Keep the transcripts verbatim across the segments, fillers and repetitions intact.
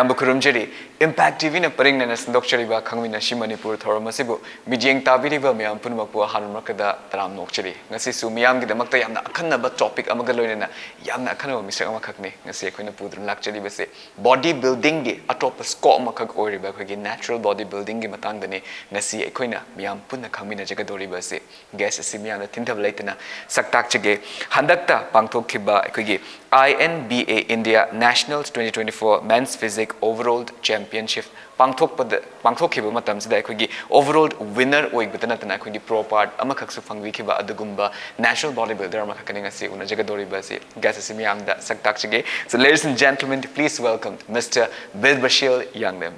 ꯌꯥꯝꯕ ꯈꯨꯔꯨꯝꯖꯔꯤ꯫ Impact T ꯚꯤꯅ ꯄꯔꯤꯡꯅꯅ ꯁꯟꯗꯣꯛꯆꯔꯤꯕ ꯈꯪꯃꯤꯟꯅꯁꯤ Manipur ꯊꯧꯔꯝ ꯑꯁꯤꯕꯨ ꯃꯤꯠꯌꯦꯡ ꯇꯥꯕꯤꯔꯤꯕ ꯃꯌꯥꯝ ꯄꯨꯝꯅꯃꯛꯄꯨ ꯑꯍꯥꯟꯕ ꯃꯛꯇꯗ ꯇꯔꯥꯝ ꯅꯣꯛꯆꯔꯤ꯫ ꯉꯁꯤꯁꯨ ꯃꯤꯌꯥꯝꯒꯤꯗꯃꯛꯇ ꯌꯥꯝꯅ ꯑꯈꯟꯅꯕ topic ꯑꯃꯒ ꯂꯣꯏꯅꯅ ꯌꯥꯝꯅ ꯑꯈꯟꯅꯕ ꯃꯤꯁꯛ ꯑꯃꯈꯛꯅꯤ ꯉꯁꯤ ꯑꯩꯈꯣꯏꯅ ꯄꯨꯗꯨꯅ ꯂꯥꯛꯆꯔꯤꯕꯁꯤ꯫ Body building ꯒꯤ ꯑꯇꯣꯞꯄ scope ꯑꯃꯈꯛ ꯑꯣꯏꯔꯤꯕ ꯑꯩꯈꯣꯏꯒꯤ natural body building ꯒꯤ ꯃꯇꯥꯡꯗꯅꯤ ꯉꯁꯤ ꯑꯩꯈꯣꯏꯅ ꯃꯤꯌꯥꯝ ꯄꯨꯟꯅ ꯈꯪꯃꯤꯟꯅꯖꯒꯗꯧꯔꯤꯕ ꯑꯁꯤ꯫ Guest ꯑꯁꯤ ꯃꯤꯌꯥꯝꯅ ꯊꯤꯟꯊꯕ ꯂꯩꯇꯅ ꯁꯛ ꯇꯥꯛꯆꯒꯦ꯫ ꯍꯟꯗꯛꯇ ꯄꯥꯡꯊꯣꯛꯈꯤꯕ ꯑꯩꯈꯣꯏꯒꯤ I N B A India National twenty twenty-four Men's Physique Overall Championship ꯄꯥꯡꯊꯣꯛꯄꯗ, ꯄꯥꯡꯊꯣꯛꯈꯤꯕ ꯃꯇꯝꯁꯤꯗ ꯑꯩꯈꯣꯏꯒꯤ overall winner ꯑꯣꯏꯕꯇ ꯅꯠꯇꯅ ꯑꯩꯈꯣꯏꯒꯤ pro part ꯑꯃꯈꯛꯁꯨ ꯐꯪꯕꯤꯈꯤꯕ ꯑꯗꯨꯒꯨꯝꯕ natural body builder ꯑꯃꯈꯛꯀꯅꯤ ꯉꯁꯤ ꯎꯅꯖꯒꯗꯧꯔꯤꯕ ꯑꯁꯤ꯫ Guest ꯑꯁꯤ ꯃꯤꯌꯥꯝꯗ ꯁꯛ ꯇꯥꯛꯆꯒꯦ꯫ So, ladies and gentlemen, please welcome Mister ꯕꯤꯔꯕꯁꯤꯜ ꯌꯥꯡꯂꯦꯝ꯫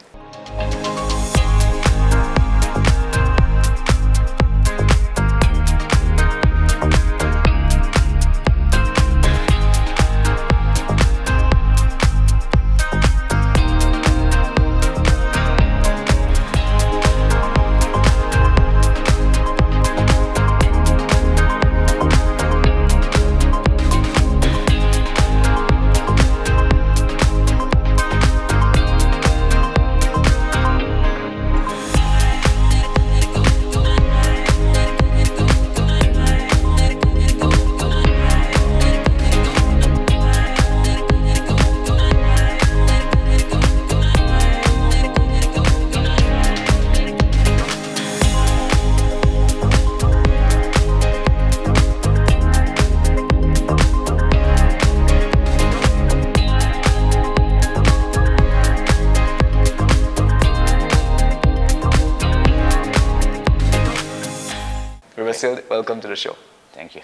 ꯕꯤꯔꯕꯁꯤꯜ, welcome to the show. Thank you.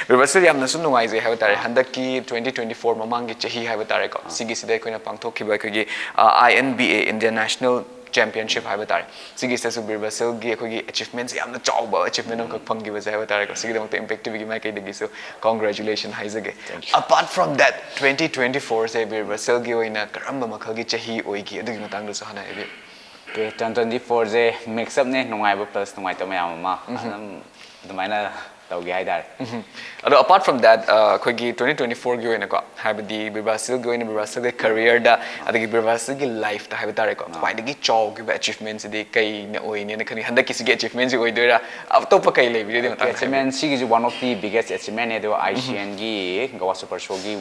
ꯕꯤꯔꯕꯁꯤꯜ, ꯌꯥꯝꯅꯁꯨ ꯅꯨꯡꯉꯥꯏꯖꯩ ꯍꯥꯏꯕ ꯇꯥꯔꯦ꯫ ꯍꯟꯗꯛꯀꯤ twenty twenty-four ꯃꯃꯥꯡꯒꯤ ꯆꯍꯤ ꯍꯥꯏꯕ ꯇꯥꯔꯦꯀꯣ, ꯁꯤꯒꯤꯁꯤꯗ ꯑꯩꯈꯣꯏꯅ ꯄꯥꯡꯊꯣꯛꯈꯤꯕ ꯑꯩꯈꯣꯏꯒꯤ, ꯑ, I N B A India National Championship ꯍꯥꯏꯕ ꯇꯥꯔꯦ꯫ ꯁꯤꯒꯤꯁꯤꯗꯁꯨ ꯕꯤꯔꯕꯁꯤꯜꯒꯤ ꯑꯩꯈꯣꯏꯒꯤ achievements ꯌꯥꯝꯅ ꯆꯥꯎꯕ achievement ꯑꯃꯈꯛ ꯐꯪꯈꯤꯕꯁꯦ ꯍꯥꯏꯕ ꯇꯥꯔꯦꯀꯣ꯫ ꯁꯤꯒꯤꯗꯃꯛꯇ Impact ꯇꯤ ꯚꯤꯒꯤ ꯃꯥꯏꯀꯩꯗꯒꯤꯁꯨ congratulation ꯍꯥꯏꯖꯒꯦ꯫ Thank you. Apart from that, twenty twenty-four ꯁꯦ ꯕꯤꯔꯕꯁꯤꯜꯒꯤ ꯑꯣꯏꯅ ꯀꯔꯝꯕ ꯃꯈꯜꯒꯤ ꯆꯍꯤ ꯑꯣꯏꯈꯤ, ꯑꯗꯨꯒꯤ ꯃꯇꯥꯡꯗꯁꯨ ꯍꯥꯟꯅ ꯍꯥꯏꯕꯤꯌꯨ꯫ Okay, twenty twenty-four ꯁꯦ mix up ꯅꯦ, ꯅꯨꯡꯉꯥꯏꯕ plus ꯅꯨꯡꯉꯥꯏꯇꯕ ꯃꯌꯥꯝ ꯑꯃ꯫ ꯎꯝꯍꯨꯝ꯫ ꯑꯗꯨꯝ ꯑꯗꯨꯃꯥꯏꯅ ꯇꯧꯒꯦ ꯍꯥꯏꯇꯥꯔꯦ꯫ ꯎꯝꯍꯨꯝ꯫ ꯑꯗꯣ apart from that, ꯑꯩꯈꯣꯏꯒꯤ twenty twenty fourꯒꯤ ꯑꯣꯏꯅꯀꯣ, ꯍꯥꯏꯕꯗꯤ ꯕꯤꯔꯕꯥꯁꯤꯜꯒꯤ ꯑꯣꯏꯅ, ꯕꯤꯔꯕꯥꯁꯤꯜꯒꯤ careerꯗ, ꯑꯗꯒꯤ ꯕꯤꯔꯕꯥꯁꯤꯜꯒꯤ lifeꯇ ꯍꯥꯏꯕ ꯇꯥꯔꯦꯀꯣ, ꯈ꯭ꯋꯥꯏꯗꯒꯤ ꯆꯥꯎꯈꯤꯕ achievementꯁꯤꯗꯤ ꯀꯩꯅ ꯑꯣꯏꯅꯦꯅ ꯈꯟꯒꯦ? ꯍꯟꯗꯛꯀꯤꯁꯤꯒꯤ achievementꯁꯤ ꯑꯣꯏꯗꯣꯏꯔꯥ, ꯑꯇꯣꯞꯄ ꯀꯩ ꯂꯩꯕꯤꯒꯦ? ꯑꯗꯨꯒꯤ ꯃꯇꯥꯡꯗ ꯍꯥꯏꯕꯤꯌꯨ꯫ Achievement ꯁꯤꯒꯤꯁꯨ one of the biggest achievementꯅꯦ꯫ ꯑꯗꯣ ICNꯒꯤ Goa Super Showꯒꯤ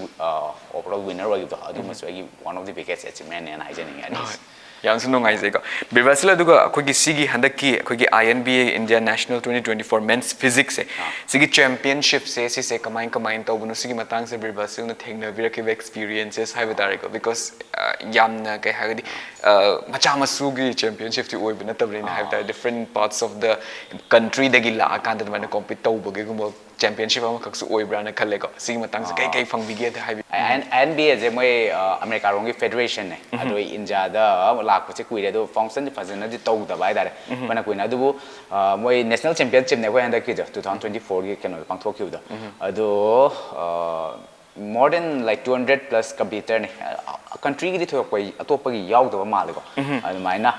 overall winner ꯑꯣꯏꯈꯤꯕꯗꯣ, ꯑꯗꯨꯃꯁꯨ ꯑꯩꯒꯤ one of the biggest achievementꯅꯦꯅ ꯍꯥꯏꯖꯅꯤꯡꯉꯦ ꯑꯅꯤꯁꯦ꯫ ꯌꯥꯝꯁꯨ ꯅꯨꯡꯉꯥꯏꯖꯩꯀꯣ꯫ ꯕꯤꯔꯕꯥꯁꯤꯜ, ꯑꯗꯨꯒ ꯑꯩꯈꯣꯏꯒꯤ ꯁꯤꯒꯤ ꯍꯟꯗꯛꯀꯤ ꯑꯩꯈꯣꯏꯒꯤ INBA India National twenty twenty four men's physiqueꯁꯦ, ꯁꯤꯒꯤ championshipꯁꯦ, ꯁꯤꯁꯦ ꯀꯃꯥꯏ ꯀꯃꯥꯏꯅ ꯇꯧꯕꯅꯣ, ꯁꯤꯒꯤ ꯃꯇꯥꯡꯁꯦ ꯕꯤꯔꯕꯥꯁꯤꯜꯅ ꯊꯦꯡꯅꯕꯤꯔꯛꯈꯤꯕ experiences ꯍꯥꯏꯕ ꯇꯥꯔꯦꯀꯣ, because ꯌꯥꯝꯅ ꯀꯩ ꯍꯥꯏꯒꯗꯤ, ꯃꯆꯥ ꯃꯁꯨꯒꯤ championshipꯇꯤ ꯑꯣꯏꯕ ꯅꯠꯇꯕꯅꯤꯅ ꯍꯥꯏꯕ ꯇꯥꯔꯦ, different parts of the countryꯗꯒꯤ ꯂꯥꯛꯑꯀꯥꯟꯗ ꯑꯗꯨꯃꯥꯏꯅ compete ꯇꯧꯕꯒꯤꯒꯨꯝꯕ championship ꯑꯃꯈꯛꯁꯨ ꯑꯣꯏꯕ꯭ꯔꯥꯅ ꯈꯜꯂꯦꯀꯣ꯫ ꯁꯤꯒꯤ ꯃꯇꯥꯡꯁꯦ ꯀꯩ ꯀꯩ ꯐꯪꯕꯤꯒꯦ ꯍꯥꯏꯕꯤ꯫ INBAꯁꯦ ꯃꯣꯏ ꯑꯃꯦꯔꯤꯀꯥꯔꯣꯝꯒꯤ federationꯅꯦ꯫ ꯑꯗꯣ ꯏꯟꯗꯤꯌꯥꯗ ꯂꯥꯛꯄꯁꯦ ꯀꯨꯏꯔꯦ, ꯑꯗꯣ functionꯗꯤ ꯐꯖꯅꯗꯤ ꯇꯧꯗꯕ ꯍꯥꯏꯇꯥꯔꯦ꯫ ꯐꯅ ꯀꯨꯏꯅ, ꯑꯗꯨꯕꯨ ꯃꯣꯏ national championshipꯅꯦ ꯑꯩꯈꯣꯏ ꯍꯟꯗꯛꯀꯤꯗꯣ, two thousand twenty fourꯒꯤ ꯀꯩꯅꯣꯗ ꯄꯥꯡꯊꯣꯛꯈꯤꯕꯗꯣ꯫ ꯑꯗꯣ more than like two hundred plus competitorꯅꯦ꯫ Countryꯒꯤꯗꯤ ꯊꯣꯏꯗꯣꯛꯄ ꯑꯇꯣꯞꯄꯒꯤ ꯌꯥꯎꯗꯕ ꯃꯥꯜꯂꯦꯀꯣ꯫ ꯑꯗꯨꯃꯥꯏꯅ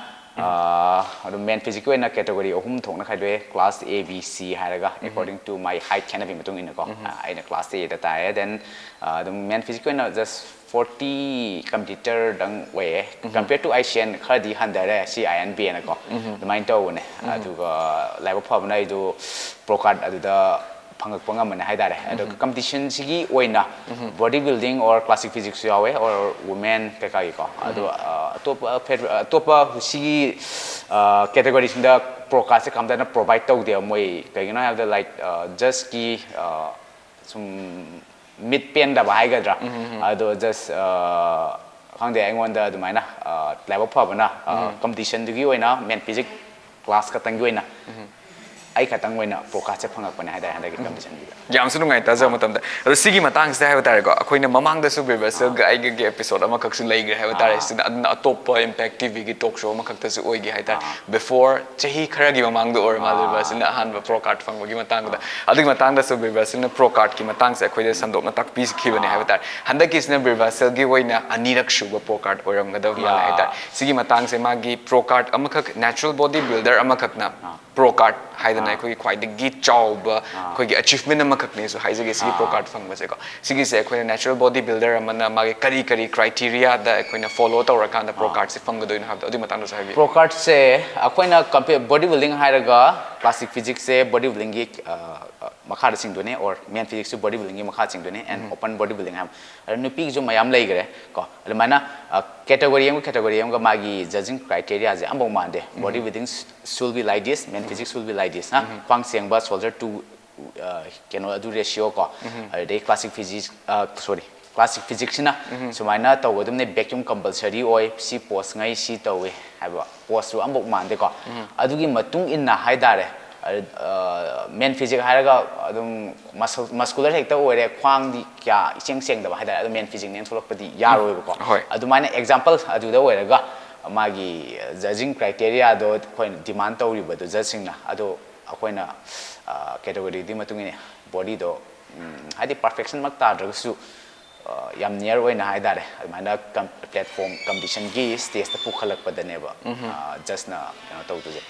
ꯑꯗꯨꯝ men physiqueꯀꯤ ꯑꯣꯏꯅ category ꯑꯍꯨꯝ ꯊꯣꯛꯅ ꯈꯥꯏꯗꯣꯛꯑꯦ, class A, B, C ꯍꯥꯏꯔꯒ, according to my height ꯈꯦꯠꯅꯕꯒꯤ ꯃꯇꯨꯡ ꯏꯟꯅꯀꯣ꯫ ꯑꯩꯅ class Aꯗ ꯇꯥꯏꯌꯦ꯫ Then ꯑꯗꯨꯝ men physiqueꯀꯤ ꯑꯣꯏꯅ just forty competitorꯗꯪ ꯑꯣꯏꯌꯦ꯫ Compared to ICN ꯈꯔꯗꯤ ꯍꯟꯊꯔꯦ ꯁꯤ INBAꯅꯀꯣ꯫ ꯑꯗꯨꯃꯥꯏꯅ ꯇꯧꯕꯅꯦ꯫ ꯑꯗꯨꯒ ꯂꯥꯏꯕꯛ ꯐꯕꯅ ꯑꯩꯗꯣ pro card ꯑꯗꯨꯗ ꯐꯪꯉꯛꯄ ꯉꯝꯕꯅꯦ ꯍꯥꯏꯇꯥꯔꯦ꯫ ꯑꯗꯣ competitionꯁꯤꯒꯤ ꯑꯣꯏꯅ body building or classic physiqueꯁꯨ ꯌꯥꯎꯋꯦ, or women ꯀꯩꯀꯥꯒꯤꯀꯣ꯫ ꯑꯗꯣ ꯑꯇꯣꯞꯄ ꯑꯇꯣꯞꯄ ꯁꯤꯒꯤ categoryꯁꯤꯡꯗ pro cardꯁꯦ ꯀꯝꯇꯅ provide ꯇꯧꯗꯦꯕ ꯃꯣꯏ꯫ ꯀꯩꯒꯤꯅꯣ ꯍꯥꯏꯕꯗ, like, judgeꯀꯤ ꯁꯨꯝ ꯃꯤꯠ ꯄꯦꯟꯗꯕ ꯍꯥꯏꯒꯗ꯭ꯔꯥ, ꯑꯗꯣ just ꯈꯪꯗꯦ, ꯑꯩꯉꯣꯟꯗ ꯑꯗꯨꯃꯥꯏꯅ ꯂꯥꯏꯕꯛ ꯐꯕꯅ competitionꯗꯨꯒꯤ ꯑꯣꯏꯅ men physique class ꯈꯛꯇꯪꯒꯤ ꯑꯣꯏꯅ ꯑꯩ ꯈꯛꯇꯪ ꯑꯣꯏꯅ pro cardꯁꯦ ꯐꯪꯉꯛꯄꯅꯦ ꯍꯥꯏꯇꯥꯔꯦ ꯍꯟꯗꯛꯀꯤ competitionꯗꯨꯗ꯫ ꯌꯥꯝꯁꯨ ꯅꯨꯡꯉꯥꯏ ꯇꯥꯖꯕ ꯃꯇꯝꯗ꯫ ꯑꯗꯣ ꯁꯤꯒꯤ ꯃꯇꯥꯡꯁꯤꯗ ꯍꯥꯏꯕ ꯇꯥꯔꯦꯀꯣ, ꯑꯩꯈꯣꯏꯅ ꯃꯃꯥꯡꯗꯁꯨ ꯕꯤꯔꯕꯥꯁꯤꯜꯒ ꯑꯩꯒꯒꯤ episode ꯑꯃꯈꯛꯁꯨ ꯂꯩꯈ꯭ꯔꯦ ꯍꯥꯏꯕ ꯇꯥꯔꯦ꯫ ꯁꯤꯗ ꯑꯗꯨꯅ ꯑꯇꯣꯞꯄ Impact TVꯒꯤ talk show ꯑꯃꯈꯛꯇꯁꯨ ꯑꯣꯏꯒꯦ ꯍꯥꯏꯇꯥꯔꯦ꯫ Before, ꯆꯍꯤ ꯈꯔꯒꯤ ꯃꯃꯥꯡꯗ ꯑꯣꯏꯔ ꯃꯥꯜꯂꯦ ꯕꯤꯔꯕꯥꯁꯤꯜꯅ ꯑꯍꯥꯟꯕ pro card ꯐꯪꯕꯒꯤ ꯃꯇꯥꯡꯗꯨꯗ꯫ ꯑꯗꯨꯒꯤ ꯃꯇꯥꯡꯗꯁꯨ ꯕꯤꯔꯕꯥꯁꯤꯜꯅ pro cardꯀꯤ ꯃꯇꯥꯡꯁꯦ ꯑꯩꯈꯣꯏꯗ ꯁꯟꯗꯣꯛꯅ ꯇꯥꯛꯄꯤꯈꯤꯕꯅꯦ ꯍꯥꯏꯕ ꯇꯥꯔꯦ꯫ ꯍꯟꯗꯛꯀꯤꯁꯤꯅ ꯕꯤꯔꯕꯥꯁꯤꯜꯒꯤ ꯑꯣꯏꯅ ꯑꯅꯤꯔꯛ ꯁꯨꯕ pro card ꯑꯣꯏꯔꯝꯒꯗꯕ ꯃꯥꯜꯂꯦ ꯍꯥꯏꯇꯥꯔꯦ꯫ ꯁꯤꯒꯤ ꯃꯇꯥꯡꯁꯦ ꯃꯥꯒꯤ pro card ꯑꯃꯈꯛ natural body builder ꯑꯃꯈꯛꯅ ꯄ꯭ꯔꯣ ꯀꯥꯔꯠ ꯍꯥꯏꯗꯅ ꯑꯩꯈꯣꯏꯒꯤ ꯈ꯭ꯋꯥꯏꯗꯒꯤ ꯆꯥꯎꯕ ꯑꯩꯈꯣꯏꯒꯤ ꯑꯆꯤꯚꯃꯦꯟ ꯑꯃꯈꯛꯅꯦꯁꯨ ꯍꯥꯏꯖꯒꯦ ꯁꯤꯒꯤ ꯄ꯭ꯔꯣ ꯀꯥꯔꯠ ꯐꯪꯕꯁꯦꯀꯣ꯫ ꯁꯤꯒꯤꯁꯦ ꯑꯩꯈꯣꯏꯅ natural body builder ꯑꯃꯅ ꯃꯥꯒꯤ ꯀꯔꯤ ꯀꯔꯤ criteria ꯗ ꯑꯩꯈꯣꯏꯅ ꯐꯣꯂꯣ ꯇꯧꯔꯀꯥꯟꯗ ꯄ꯭ꯔꯣ ꯀꯥꯔꯠꯁꯦ ꯐꯪꯒꯗꯣꯏꯅꯣ ꯍꯥꯏꯕꯗꯣ ꯑꯗꯨꯒꯤ ꯃꯇꯥꯡꯗꯁꯨ ꯍꯥꯏꯕꯤꯌꯨ꯫ ꯄ꯭ꯔꯣ ꯀꯥꯔꯠꯁꯦ ꯑꯩꯈꯣꯏꯅ ꯕꯣꯗꯤ ꯕꯤꯜꯗꯤꯡ ꯍꯥꯏꯔꯒ classic physics ꯁꯦ ꯕꯣꯗꯤ ꯕꯤꯜꯗꯤꯡꯒꯤ ꯃꯈꯥꯗ ꯆꯤꯡꯗꯣꯏꯅꯦ, or men physics ꯁꯨ ꯕꯣꯗꯤ ꯕꯤꯜꯗꯤꯡꯒꯤ ꯃꯈꯥ ꯆꯤꯡꯗꯣꯏꯅꯦ, and open body building ꯍꯥꯏꯕ꯫ ꯑꯗ ꯅꯨꯄꯤꯒꯤꯁꯨ ꯃꯌꯥꯝ ꯂꯩꯈ꯭ꯔꯦ ꯀꯣ꯫ ꯑꯗꯨꯃꯥꯏꯅ ꯀꯦꯇꯒꯣꯔꯤ ꯑꯃꯒ ꯀꯦꯇꯒꯣꯔꯤ ꯑꯃꯒ ꯃꯥꯒꯤ ꯖꯖꯤꯡ ꯀ꯭ꯔꯥꯏꯇꯦꯔꯤꯌꯥꯁꯦ ꯑꯃꯐꯥꯎ ꯃꯥꯟꯗꯦ꯫ Body building should be like this, men physics should be like this ꯍꯥ, ꯈ꯭ꯋꯥꯡ ꯆꯦꯡꯕ, shoulder to ꯀꯩꯅꯣ ꯑꯗꯨ ꯔꯦꯁꯤꯌꯣ ꯀꯣ꯫ ꯑꯗꯨꯗꯩ classic physics, sorry, classic physics ꯁꯤꯅ ꯁꯨꯃꯥꯏꯅ ꯇꯧꯒꯗꯕꯅꯤ, vacuum compulsory ꯑꯣꯏ, ꯁꯤ ꯄꯣꯁꯉꯩ ꯁꯤ ꯇꯧꯏ ꯍꯥꯏꯕ ꯄꯣꯁꯁꯨ ꯑꯃꯐꯥꯎ ꯃꯥꯟꯗꯦꯀꯣ꯫ ꯑꯗꯨꯒꯤ ꯃꯇꯨꯡ ꯏꯟꯅ ꯍꯥꯏꯇꯥꯔꯦ, men physics ꯍꯥꯏꯔꯒ ꯑꯗꯨꯝ ꯃꯁꯜ ꯃꯁꯀꯨꯂꯔ ꯍꯦꯛꯇ ꯑꯣꯏꯔꯦ, ꯈ꯭ꯋꯥꯡꯗꯤ ꯀꯌꯥ ꯏꯆꯦꯡ ꯆꯦꯡꯗꯕ ꯍꯥꯏꯇꯥꯔꯦ, ꯑꯗꯣ men physics ꯅꯦꯅ ꯊꯣꯛꯂꯛꯄꯗꯤ ꯌꯥꯔꯣꯏꯕꯀꯣ꯫ ꯍꯣꯏ꯫ ꯑꯗꯨꯃꯥꯏꯅ example ꯑꯗꯨꯗ ꯑꯣꯏꯔꯒ ꯃꯥꯒꯤ ꯖꯖꯤꯡ ꯀ꯭ꯔꯥꯏꯇꯦꯔꯤꯌꯥꯗꯣ ꯑꯩꯈꯣꯏꯅ ꯗꯤꯃꯥꯟ ꯇꯧꯔꯤꯕꯗꯣ ꯖꯖꯁꯤꯡꯅ, ꯑꯗꯣ ꯑꯩꯈꯣꯏꯅ ꯀꯦꯇꯒꯣꯔꯤꯗꯨꯒꯤ ꯃꯇꯨꯡ ꯏꯟꯅ ꯕꯣꯗꯤꯗꯣ ꯍꯥꯏꯗꯤ ꯄꯔꯐꯦꯛꯁꯟꯃꯛ ꯇꯥꯗ꯭ꯔꯒꯁꯨ ꯌꯥꯝ ꯅꯤꯌꯔ ꯑꯣꯏꯅ ꯍꯥꯏꯇꯥꯔꯦ, ꯑꯗꯨꯃꯥꯏꯅ ꯄ꯭ꯂꯦꯠꯐꯣꯝ ꯀꯝꯄꯤꯇꯤꯁꯟꯒꯤ ꯁ꯭ꯇꯦꯖꯇ ꯄꯨꯈꯠꯂꯛꯄꯗꯅꯦꯕ ꯖꯁꯅ ꯀꯩꯅꯣ ꯇꯧꯗꯣꯏꯁꯦ꯫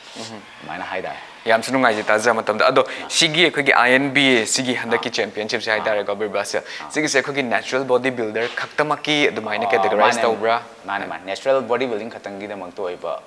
ꯑꯗꯨꯃꯥꯏꯅ ꯍꯥꯏꯇꯥꯔꯦ꯫ ꯌꯥꯝꯁꯨ ꯅꯨꯡꯉꯥꯏꯖꯩ ꯇꯥꯖ ꯃꯇꯝꯗ꯫ ꯑꯗꯣ ꯁꯤꯒꯤ ꯑꯩꯈꯣꯏꯒꯤ I N B A ꯁꯤꯒꯤ ꯍꯟꯗꯛꯀꯤ ꯆꯦꯝꯄꯤꯌꯟꯁꯤꯞꯁꯦ ꯍꯥꯏꯇꯥꯔꯦꯀꯣ, ꯕꯤꯔꯕꯥꯁꯤꯜ, ꯁꯤꯒꯤꯁꯦ ꯑꯩꯈꯣꯏꯒꯤ natural body builder ꯈꯛꯇꯃꯛꯀꯤ ꯑꯗꯨꯃꯥꯏꯅ categorize ꯃꯥꯅꯦ, ꯇꯧꯕ꯭ꯔꯥ? ꯃꯥꯅꯦ ꯃꯥꯅꯦ, natural body building ꯈꯛꯇꯪꯒꯤꯗꯃꯛꯇ ꯑꯣꯏꯕ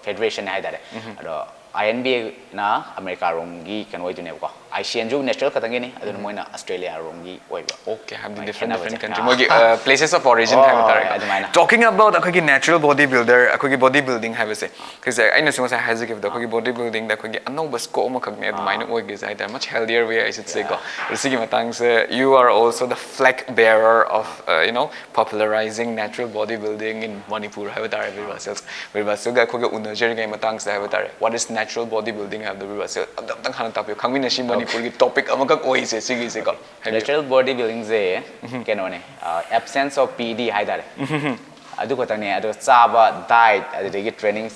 ꯐꯦꯗꯔꯦꯁꯟ ꯍꯥꯏꯇꯥꯔꯦ꯫ ꯑꯗꯣ I N B A ꯅ ꯑꯃꯦꯔꯤꯀꯥꯔꯣꯝꯒꯤ ꯀꯩꯅꯣ ꯑꯣꯏꯗꯣꯏꯅꯦꯕꯀꯣ, I C N ꯁꯨ natural ꯈꯛꯇꯪꯒꯤꯅꯤ, ꯑꯗꯨꯅ ꯃꯣꯏꯅ ꯑꯁꯇ꯭ꯔꯦꯂꯤꯌꯥꯔꯣꯝꯒꯤ ꯑꯣꯏꯕ꯫ Okay, ꯍꯥꯏꯕꯗꯤ ꯃꯥꯏ different different ꯈꯦꯠꯅꯕꯁꯦ꯫ country, ꯃꯣꯏꯒꯤ places of origin ꯍꯣꯏ, ꯍꯥꯏꯕ ꯍꯣꯏ, ꯇꯥꯔꯦꯀꯣ꯫ ꯑꯗꯨꯃꯥꯏꯅ꯫ Talking about ꯑꯩꯈꯣꯏꯒꯤ natural body builder, ꯑꯩꯈꯣꯏꯒꯤ body building ꯍꯥꯏꯕꯁꯦ, ꯁꯤꯁꯦ ꯑꯩꯅꯁꯨ ꯉꯁꯥꯏ ꯍꯥꯏꯖꯈꯤꯕꯗꯣ, ꯑꯩꯈꯣꯏꯒꯤ body building ꯗ ꯑꯩꯈꯣꯏꯒꯤ ꯑꯅꯧꯕ scope ꯑꯃꯈꯛꯅꯦ ꯑꯗꯨꯃꯥꯏꯅ ꯑꯣꯏꯒꯦꯁꯦ ꯍꯥꯏꯇꯥꯔꯦ, much healthier way, I should say ꯀꯣ꯫ ꯑꯗꯣ ꯁꯤꯒꯤ ꯃꯇꯥꯡꯁꯦ, you are also the flag bearer of, uh, you know, popularizing natural body building in Manipur ꯍꯥꯏꯕ ꯇꯥꯔꯦ, ꯕꯤꯔꯕꯥꯁꯤꯜ꯫ ꯕꯤꯔꯕꯥꯁꯤꯜꯒ ꯑꯩꯈꯣꯏꯒ ꯎꯅꯖꯔꯤꯉꯩ ꯃꯇꯥꯡꯁꯤꯗ ꯍꯥꯏꯕ ꯇꯥꯔꯦ, what is natural body building ꯍꯥꯏꯕꯗꯣ ꯕꯤꯔꯕꯥꯁꯤꯜ ꯑꯝꯇꯪ ꯍꯥꯟꯅ ꯇꯥꯛꯄꯤꯌꯨ, ꯈꯪꯃꯤꯟꯅꯁꯤ ꯃꯅꯤꯄꯨꯔꯒꯤ topic ꯑꯃꯈꯛ ꯑꯣꯏꯁꯦ ꯁꯤꯒꯤꯁꯦꯀꯣ꯫ ꯍꯥꯏꯕꯤꯌꯨ꯫ Natural body building ꯁꯦ ꯀꯩꯅꯣꯅꯦ, absence of P E D ꯍꯥꯏꯇꯥꯔꯦ꯫ ꯑꯗꯨ ꯈꯛꯇꯪꯅꯦ꯫ ꯑꯗꯣ ꯆꯥꯕ, diet, ꯑꯗꯨꯗꯒꯤ training,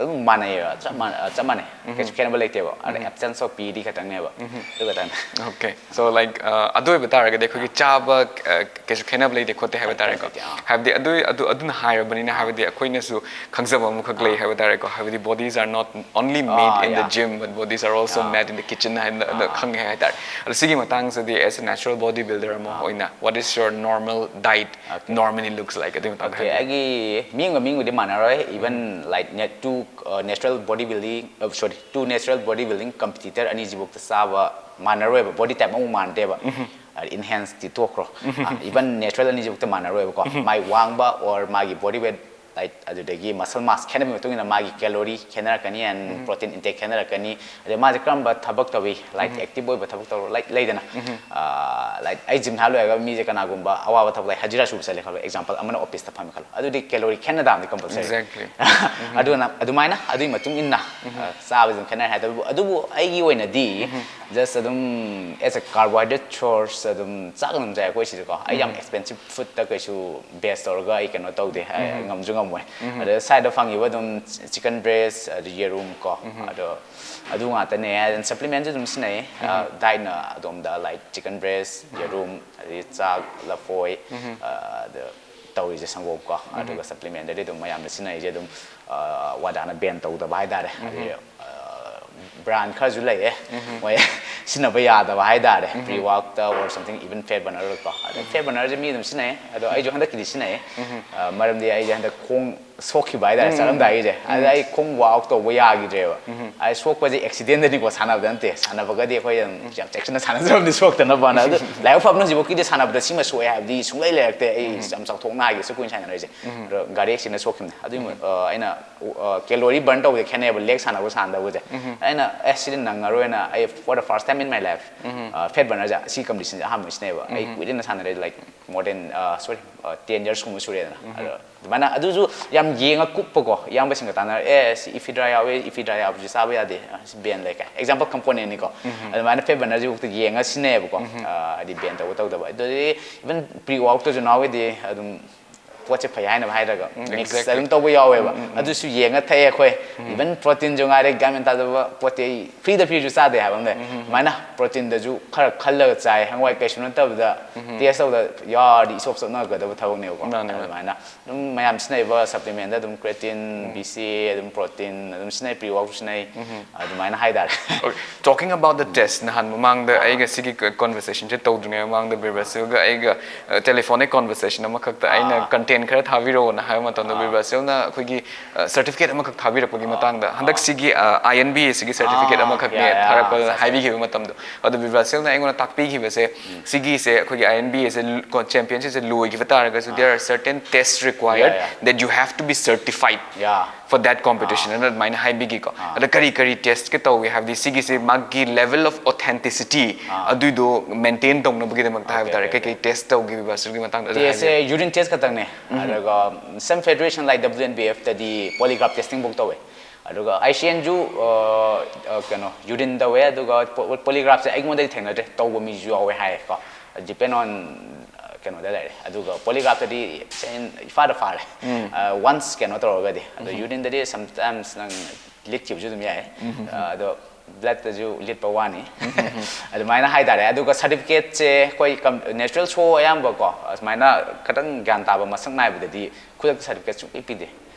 ꯑꯗꯨꯝ ꯃꯥꯟꯅꯩꯌꯦꯕ, ꯆꯞ ꯃꯥꯟꯅ- ꯆꯞ ꯃꯥꯟꯅꯩ, ꯀꯩꯁꯨ ꯈꯦꯠꯅꯕ ꯂꯩꯇꯦꯕ꯫ ꯑꯗ absence of P D ꯈꯛꯇꯪꯅꯦꯕ, ꯑꯗꯨ ꯈꯛꯇꯪꯅꯦ꯫ Okay, so like ꯑꯗꯨ ꯑꯣꯏꯕ ꯇꯥꯔꯒꯗꯤ ꯑꯩꯈꯣꯏꯒꯤ ꯆꯥꯕ ꯀꯩꯁꯨ ꯈꯦꯠꯅꯕ ꯂꯩꯇꯦ ꯈꯣꯠꯇꯦ ꯍꯥꯏꯕ ꯇꯥꯔꯦꯀꯣ꯫ ꯈꯦꯠꯅꯕ ꯂꯩꯇꯦ, ꯑꯥ꯫ ꯍꯥꯏꯕꯗꯤ ꯑꯗꯨ ꯑꯗꯨ ꯑꯗꯨꯅ ꯍꯥꯏꯔꯕꯅꯤꯅ, ꯍꯥꯏꯕꯗꯤ ꯑꯩꯈꯣꯏꯅꯁꯨ ꯈꯪꯖꯕ ꯑꯃꯈꯛ ꯂꯩ ꯍꯥꯏꯕ ꯇꯥꯔꯦꯀꯣ꯫ ꯍꯥꯏꯕꯗꯤ bodies are not only made ah, in the yeah. gym, but bodies are also ah. made in the kitchen ꯍꯥꯏꯅ ꯑꯗꯨ ꯑꯥ꯫ ꯈꯪꯉꯦ ꯍꯥꯏꯇꯥꯔꯦ꯫ ꯑꯗꯣ ꯁꯤꯒꯤ ꯃꯇꯥꯡꯁꯤꯗꯤ, as a natural body builder ꯑꯃ ꯑꯣꯏꯅ, what is your normal diet Okay. normally looks like ꯑꯗꯨꯒꯤ ꯃꯇꯥꯡꯗ Okay, ꯍꯥꯏꯕꯤꯌꯨ꯫ ꯑꯩꯒꯤ ꯃꯤꯑꯃꯒ ꯃꯤꯑꯃꯒꯗꯤ ꯃꯥꯟꯅꯔꯣꯏ꯫ Even like net two natural body building, sorry, two natural body building competitor ꯑꯅꯤꯁꯤꯐꯥꯎꯗ ꯆꯥꯕ ꯃꯥꯟꯅꯔꯣꯏꯕ, body type ꯑꯃꯨꯛ ꯃꯥꯟꯅꯗꯦꯕ꯫ Enhance ꯇꯤ ꯇꯣꯛꯈ꯭ꯔꯣ, even natural ꯑꯅꯤꯁꯤꯐꯥꯎꯗ ꯃꯥꯟꯅꯔꯣꯏꯕꯀꯣ꯫ ꯃꯥꯏ ꯋꯥꯡꯕ or ꯃꯥꯒꯤ body weight, like ꯑꯗꯨꯗꯒꯤ muscle mass ꯈꯦꯠꯅꯕꯒꯤ ꯃꯇꯨꯡ ꯏꯟꯅ ꯃꯥꯒꯤ calorie ꯈꯦꯠꯅꯔꯛꯀꯅꯤ and protein intake ꯈꯦꯠꯅꯔꯛꯀꯅꯤ꯫ ꯑꯗꯩ ꯃꯥꯁꯦ ꯀꯔꯝꯕ ꯊꯕꯛ ꯇꯧꯏ, like active ꯑꯣꯏꯕ ꯊꯕꯛ ꯇꯧꯔꯣ, like ꯂꯩꯗꯅ꯫ Like ꯑꯩ gym ꯁꯥꯟꯅ ꯂꯣꯏꯔꯒ ꯃꯤꯁꯦ ꯀꯅꯥꯒꯨꯝꯕ ꯑꯋꯥꯕ ꯊꯕꯛ, like ꯍꯖꯤꯔꯥ ꯁꯨꯕ ꯆꯠꯂꯦ ꯈꯜꯂꯣ, example ꯑꯃꯅ office ꯇ ꯐꯝꯃꯦ ꯈꯜꯂꯣ, ꯑꯗꯨꯗꯤ calorie ꯈꯦꯠꯅ ꯇꯥꯕꯅꯤ compulsory꯫ Exactly. ꯑꯗꯨꯅ ꯑꯗꯨꯃꯥꯏꯅ ꯑꯗꯨꯒꯤ ꯃꯇꯨꯡ ꯏꯟꯅ ꯆꯥꯕꯁꯤ ꯑꯗꯨꯝ ꯈꯦꯠꯅꯔꯦ ꯍꯥꯏ꯫ ꯑꯗꯨꯕꯨ ꯑꯗꯨꯕꯨ ꯑꯩꯒꯤ ꯑꯣꯏꯅꯗꯤ just ꯑꯗꯨꯝ as a carbohydrate source ꯑꯗꯨꯝ ꯆꯥꯛ ꯑꯗꯨꯝ ꯆꯥꯏ ꯑꯩꯈꯣꯏ ꯁꯤꯗꯀꯣ꯫ ꯑꯩ ꯌꯥꯝ expensive food ꯇ ꯀꯩꯁꯨ base ꯇꯧꯔꯒ ꯑꯩ ꯀꯩꯅꯣ ꯇꯧꯗꯦ, ꯑꯩ ꯉꯝꯁꯨ ꯉꯝꯃꯣꯏ꯫ ꯑꯗ side ꯇ ꯐꯪꯉꯤꯕ ꯑꯗꯨꯝ chicken breast, ꯑꯗꯨ ꯌꯦꯔꯨꯝ ꯀꯣ, ꯑꯗꯣ ꯑꯗꯨ ꯉꯥꯛꯇꯅꯦ꯫ And supplement ꯁꯨ ꯑꯗꯨꯝ ꯁꯤꯖꯤꯟꯅꯩ꯫ Diet ꯅ ꯑꯗꯣꯝꯗ like chicken breast, ꯌꯦꯔꯨꯝ, ꯑꯗꯩ ꯆꯥꯛ, ꯂꯐꯣꯏ, ꯑꯗ ꯇꯧꯔꯤꯁꯦ ꯁꯪꯒꯣꯝ ꯀꯣ꯫ ꯑꯗꯨꯒ supplement ꯗꯗꯤ ꯑꯗꯨꯝ ꯃꯌꯥꯝꯅ ꯁꯤꯖꯤꯟꯅꯔꯤꯁꯦ ꯑꯗꯨꯝ WADA ꯅ ban ꯇꯧꯗꯕ ꯍꯥꯏꯇꯥꯔꯦ꯫ ꯑꯗꯩ brand ꯈꯔꯁꯨ ꯂꯩꯌꯦ ꯃꯣꯏ ꯁꯤꯖꯤꯟꯅꯕ ꯌꯥꯗꯕ ꯍꯥꯏꯇꯥꯔꯦ, pre work ꯇ or something, even fat burner ꯀꯣ꯫ ꯑꯗꯣ fat burner ꯁꯦ ꯃꯤ ꯑꯗꯨꯝ ꯁꯤꯖꯤꯟꯅꯩ, ꯑꯗꯣ ꯑꯩꯁꯨ ꯍꯟꯗꯛꯀꯤꯗꯤ ꯁꯤꯖꯤꯟꯅꯩ꯫ ꯃꯔꯝꯗꯤ ꯑꯩꯁꯦ ꯍꯟꯗꯛ ꯈꯣꯡ ꯁꯣꯛꯈꯤꯕ ꯍꯥꯏꯇꯥꯔꯦ, ꯆꯠꯂꯝꯗꯥꯏꯒꯤꯁꯦ꯫ ꯑꯗ ꯑꯩ ꯈꯣꯡ work ꯇꯧꯕ ꯌꯥꯈꯤꯗ꯭ꯔꯦꯕ꯫ ꯑꯩ ꯁꯣꯛꯄꯁꯦ accident ꯅꯤꯀꯣ, ꯁꯥꯟꯅꯕꯗ ꯅꯠꯇꯦ꯫ ꯁꯥꯟꯅꯕꯒꯗꯤ ꯑꯩꯈꯣꯏ ꯑꯗꯨꯝ ꯌꯥꯝ ꯆꯦꯛꯁꯤꯟꯅ ꯁꯥꯟꯅꯖꯕꯅꯤ ꯁꯣꯛꯇꯅꯕꯅ꯫ ꯑꯗꯨ ꯂꯥꯏꯕꯛ ꯐꯕꯅ ꯍꯧꯖꯤꯛꯐꯥꯎꯀꯤꯗꯤ ꯁꯥꯟꯅꯕꯗ ꯁꯤꯃ ꯁꯣꯛꯑꯦ ꯍꯥꯏꯕꯗꯤ ꯁꯨꯡꯂꯩ ꯂꯩꯔꯛꯇꯦ꯫ ꯑꯩ ꯌꯥꯝ ꯆꯥꯎꯊꯣꯛꯅ ꯍꯥꯏꯒꯦ, ꯑꯁꯨꯛ ꯀꯨꯏꯅ ꯁꯥꯟꯅꯔꯛꯏꯁꯦ꯫ ꯑꯗꯣ ꯒꯥꯔꯤ accident ꯅ ꯁꯣꯛꯈꯤꯕꯅꯦ꯫ ꯑꯗꯨꯒꯤ ꯑꯩꯅ calorie burn ꯇꯧꯕꯁꯦ ꯈꯦꯠꯅꯩꯕ, leg ꯁꯥꯟꯅꯕ ꯁꯥꯟꯅꯗꯕꯁꯦ꯫ ꯑꯩꯅ ꯑꯦ ꯁꯤꯗꯤ ꯅꯪꯉꯔꯣꯏꯅ, ꯑꯩ for the first time in my life fat burner ꯁꯦ ꯁꯤ competition ꯁꯦ ꯑꯍꯥꯟꯕ ꯁꯤꯖꯤꯟꯅꯩꯕ꯫ ꯑꯩ ꯀꯨꯏꯔꯦꯅ ꯁꯥꯟꯅꯔꯦ, like more than, sorry, ten years ꯀꯨꯝꯕ ꯁꯨꯔꯦꯗꯅ꯫ ꯑꯗꯣ ꯑꯗꯨꯃꯥꯏꯅ ꯑꯗꯨꯁꯨ ꯌꯥꯝ ꯌꯦꯡꯉ ꯀꯨꯞꯄꯀꯣ, ꯏꯌꯥꯝꯕꯁꯤꯡꯒ ꯇꯥꯟꯅꯔ, ꯑꯦ ꯁꯤ ephedra ꯌꯥꯎꯋꯦ, ephedra ꯌꯥꯎꯕꯁꯤ ꯆꯥꯕ ꯌꯥꯗꯦ, ꯁꯤ ban ꯂꯩ ꯀꯥꯏ, example component ꯅꯤꯀꯣ꯫ ꯑꯗꯨꯃꯥꯏꯅ fat burner ꯁꯤꯐꯥꯎꯗ ꯌꯦꯡꯉ ꯁꯤꯖꯤꯟꯅꯩꯌꯦꯕꯀꯣ꯫ ꯍꯥꯏꯗꯤ ban ꯇꯧꯕ ꯇꯧꯗꯕ꯫ ꯑꯗꯨꯗꯤ even pre work ꯇꯁꯨ ꯅꯍꯥꯟꯋꯥꯏꯗꯤ ꯑꯗꯨꯝ ꯄꯣꯠꯁꯦ ꯐꯩ ꯍꯥꯏꯅꯕ ꯍꯥꯏꯔꯒ ꯃꯤꯛꯁ ꯑꯗꯨꯝ ꯇꯧꯕ ꯌꯥꯎꯋꯦꯕ꯫ ꯑꯗꯨꯁꯨ ꯌꯦꯡꯉ ꯊꯛꯑꯦ ꯑꯩꯈꯣꯏ꯫ ꯏꯚꯟ ꯄ꯭ꯔꯣꯇꯤꯟꯁꯨ ꯉꯥꯏꯔꯦ, ꯒ꯭ꯌꯥꯟ ꯃꯦꯟ ꯇꯥꯗꯕ ꯄꯣꯠꯇꯤ ꯑꯩ ꯐ꯭ꯔꯤꯗ ꯄꯤꯔꯁꯨ ꯆꯥꯗꯦ ꯍꯥꯏꯕ ꯑꯃ ꯂꯩ꯫ ꯑꯗꯨꯃꯥꯏꯅ ꯄ꯭ꯔꯣꯇꯤꯟꯗꯁꯨ ꯈꯔ ꯈꯜꯂꯒ ꯆꯥꯏ꯫ ꯍꯪꯋꯥꯏ ꯀꯩꯁꯨ ꯅꯠꯇꯕꯗ ꯇꯦꯁ ꯇꯧꯗ ꯌꯥꯔꯗꯤ ꯏꯁꯣꯞ ꯆꯞꯅꯒꯗꯕ ꯊꯕꯛꯅꯦꯕꯀꯣ꯫ ꯑꯗꯨꯃꯥꯏꯅ ꯑꯗꯨꯝ ꯃꯌꯥꯝ ꯁꯤꯖꯤꯟꯅꯔꯤꯕ ꯁꯄ꯭ꯂꯤꯃꯦꯟꯗ ꯑꯗꯨꯝ ꯀ꯭ꯔꯦꯇꯤꯟ, ꯕꯤ ꯁꯤ ꯑꯦ, ꯑꯗꯨꯝ ꯄ꯭ꯔꯣꯇꯤꯟ ꯑꯗꯨꯝ ꯁꯤꯖꯤꯟꯅꯩ, ꯄ꯭ꯔꯤ ꯋꯥꯛꯁꯨ ꯁꯤꯖꯤꯟꯅꯩ꯫ ꯑꯗꯨꯃꯥꯏꯅ ꯍꯥꯏꯇꯥꯔꯦ꯫ Talking about the test, ꯅꯍꯥꯟ ꯃꯃꯥꯡꯗ ꯑꯩꯒ ꯁꯤꯒꯤ conversation ꯁꯦ ꯇꯧꯗ꯭ꯔꯤꯉꯩ ꯃꯃꯥꯡꯗ ꯕꯤꯔꯕꯁꯤꯜꯒ ꯑꯩꯒ telephonic conversation ꯑꯃꯈꯛꯇ ꯑꯩꯅ content ꯈꯔ ꯊꯥꯕꯤꯔꯛꯑꯣꯅ ꯍꯥꯏꯕ ꯃꯇꯝꯗ ꯕꯤꯔꯕꯁꯤꯜꯅ ꯑꯩꯈꯣꯏꯒꯤ certificate ꯑꯃꯈꯛ ꯊꯥꯕꯤꯔꯛꯄꯒꯤ ꯃꯇꯥꯡꯗ, ꯍꯟꯗꯛ ꯁꯤꯒꯤ I N B ꯁꯤꯒꯤ certificate ꯑꯃꯈꯛꯅꯦ ꯊꯥꯔꯛꯄ ꯍꯥꯏꯕꯤꯈꯤꯕ ꯃꯇꯝꯗꯣ, ꯑꯗꯣ ꯕꯤꯔꯕꯁꯤꯜꯅ ꯑꯩꯉꯣꯟꯗ ꯇꯥꯛꯄꯤꯈꯤꯕꯁꯦ, ꯁꯤꯒꯤꯁꯦ ꯑꯩꯈꯣꯏꯒꯤ I N B say championship ꯁꯦ ꯂꯣꯏꯈꯤꯕ ꯇꯥꯔꯒꯁꯨ there are certain tests required that you have to be certified for that competition ꯑꯅ ꯑꯗꯨꯃꯥꯏꯅ ꯍꯥꯏꯕꯤꯈꯤꯀꯣ꯫ ꯑꯗ ꯀꯔꯤ ꯀꯔꯤ test ꯀ ꯇꯧꯏ ꯍꯥꯏꯕꯗꯤ ꯁꯤꯒꯤꯁꯦ ꯃꯥꯒꯤ level of authenticity ꯑꯗꯨꯏꯗꯣ maintain ꯇꯧꯅꯕꯒꯤꯗꯃꯛꯇ ꯍꯥꯏꯕ ꯇꯥꯔꯦ, ꯀꯩ ꯀꯩ test ꯇꯧꯒꯦ ꯕꯤꯔꯕꯁꯤꯜꯒꯤ ꯃꯇꯥꯡꯗ ꯑꯗꯨ ꯇꯦꯁꯁꯦ ꯍꯥꯏꯕꯤꯌꯨ꯫ Urine test ꯈꯛꯇꯪꯅꯦ꯫ ꯑꯗꯨꯒ some federation like W N B F ꯇꯗꯤ polygraph testing ꯐꯧ ꯇꯧꯋꯦ꯫ ꯑꯗꯨꯒ I C N ꯁꯨ ꯀꯩꯅꯣ urine ꯇꯧꯋꯦ꯫ ꯑꯗꯨꯒ polygraph ꯁꯦ ꯑꯩꯉꯣꯟꯗꯗꯤ ꯊꯦꯡꯅꯗ꯭ꯔꯦ, ꯇꯧꯕ ꯃꯤꯁꯨ ꯌꯥꯎꯋꯦ ꯍꯥꯏꯌꯦꯀꯣ꯫ Depend on ꯀꯩꯅꯣꯗ ꯂꯩꯔꯦ꯫ ꯑꯗꯨꯒ polygraph ꯇꯗꯤ ꯏꯐꯥꯗ ꯐꯥꯔꯦ꯫ Once ꯀꯩꯅꯣ ꯇꯧꯔꯒꯗꯤ꯫ ꯑꯗꯣ urine ꯗꯗꯤ sometimes ꯅꯪ ꯂꯤꯠꯈꯤꯕꯁꯨ ꯑꯗꯨꯝ ꯌꯥꯏ꯫ ꯑꯗꯣ blood ꯇꯁꯨ ꯂꯤꯠꯄ ꯋꯥꯅꯤ꯫ ꯑꯗꯨꯃꯥꯏꯅ ꯍꯥꯏꯇꯥꯔꯦ꯫ ꯑꯗꯨꯒ certificate ꯁꯦ ꯑꯩꯈꯣꯏ natural show ꯑꯌꯥꯝꯕꯀꯣ ꯑꯁꯨꯃꯥꯏꯅ ꯈꯤꯇꯪ ꯒ꯭ꯌꯥꯟ ꯇꯥꯕ ꯃꯁꯛ ꯅꯥꯏꯕꯗꯗꯤ ꯈꯨꯗꯛꯇ certificate ꯁꯨꯡꯄꯤ ꯄꯤꯗꯦ,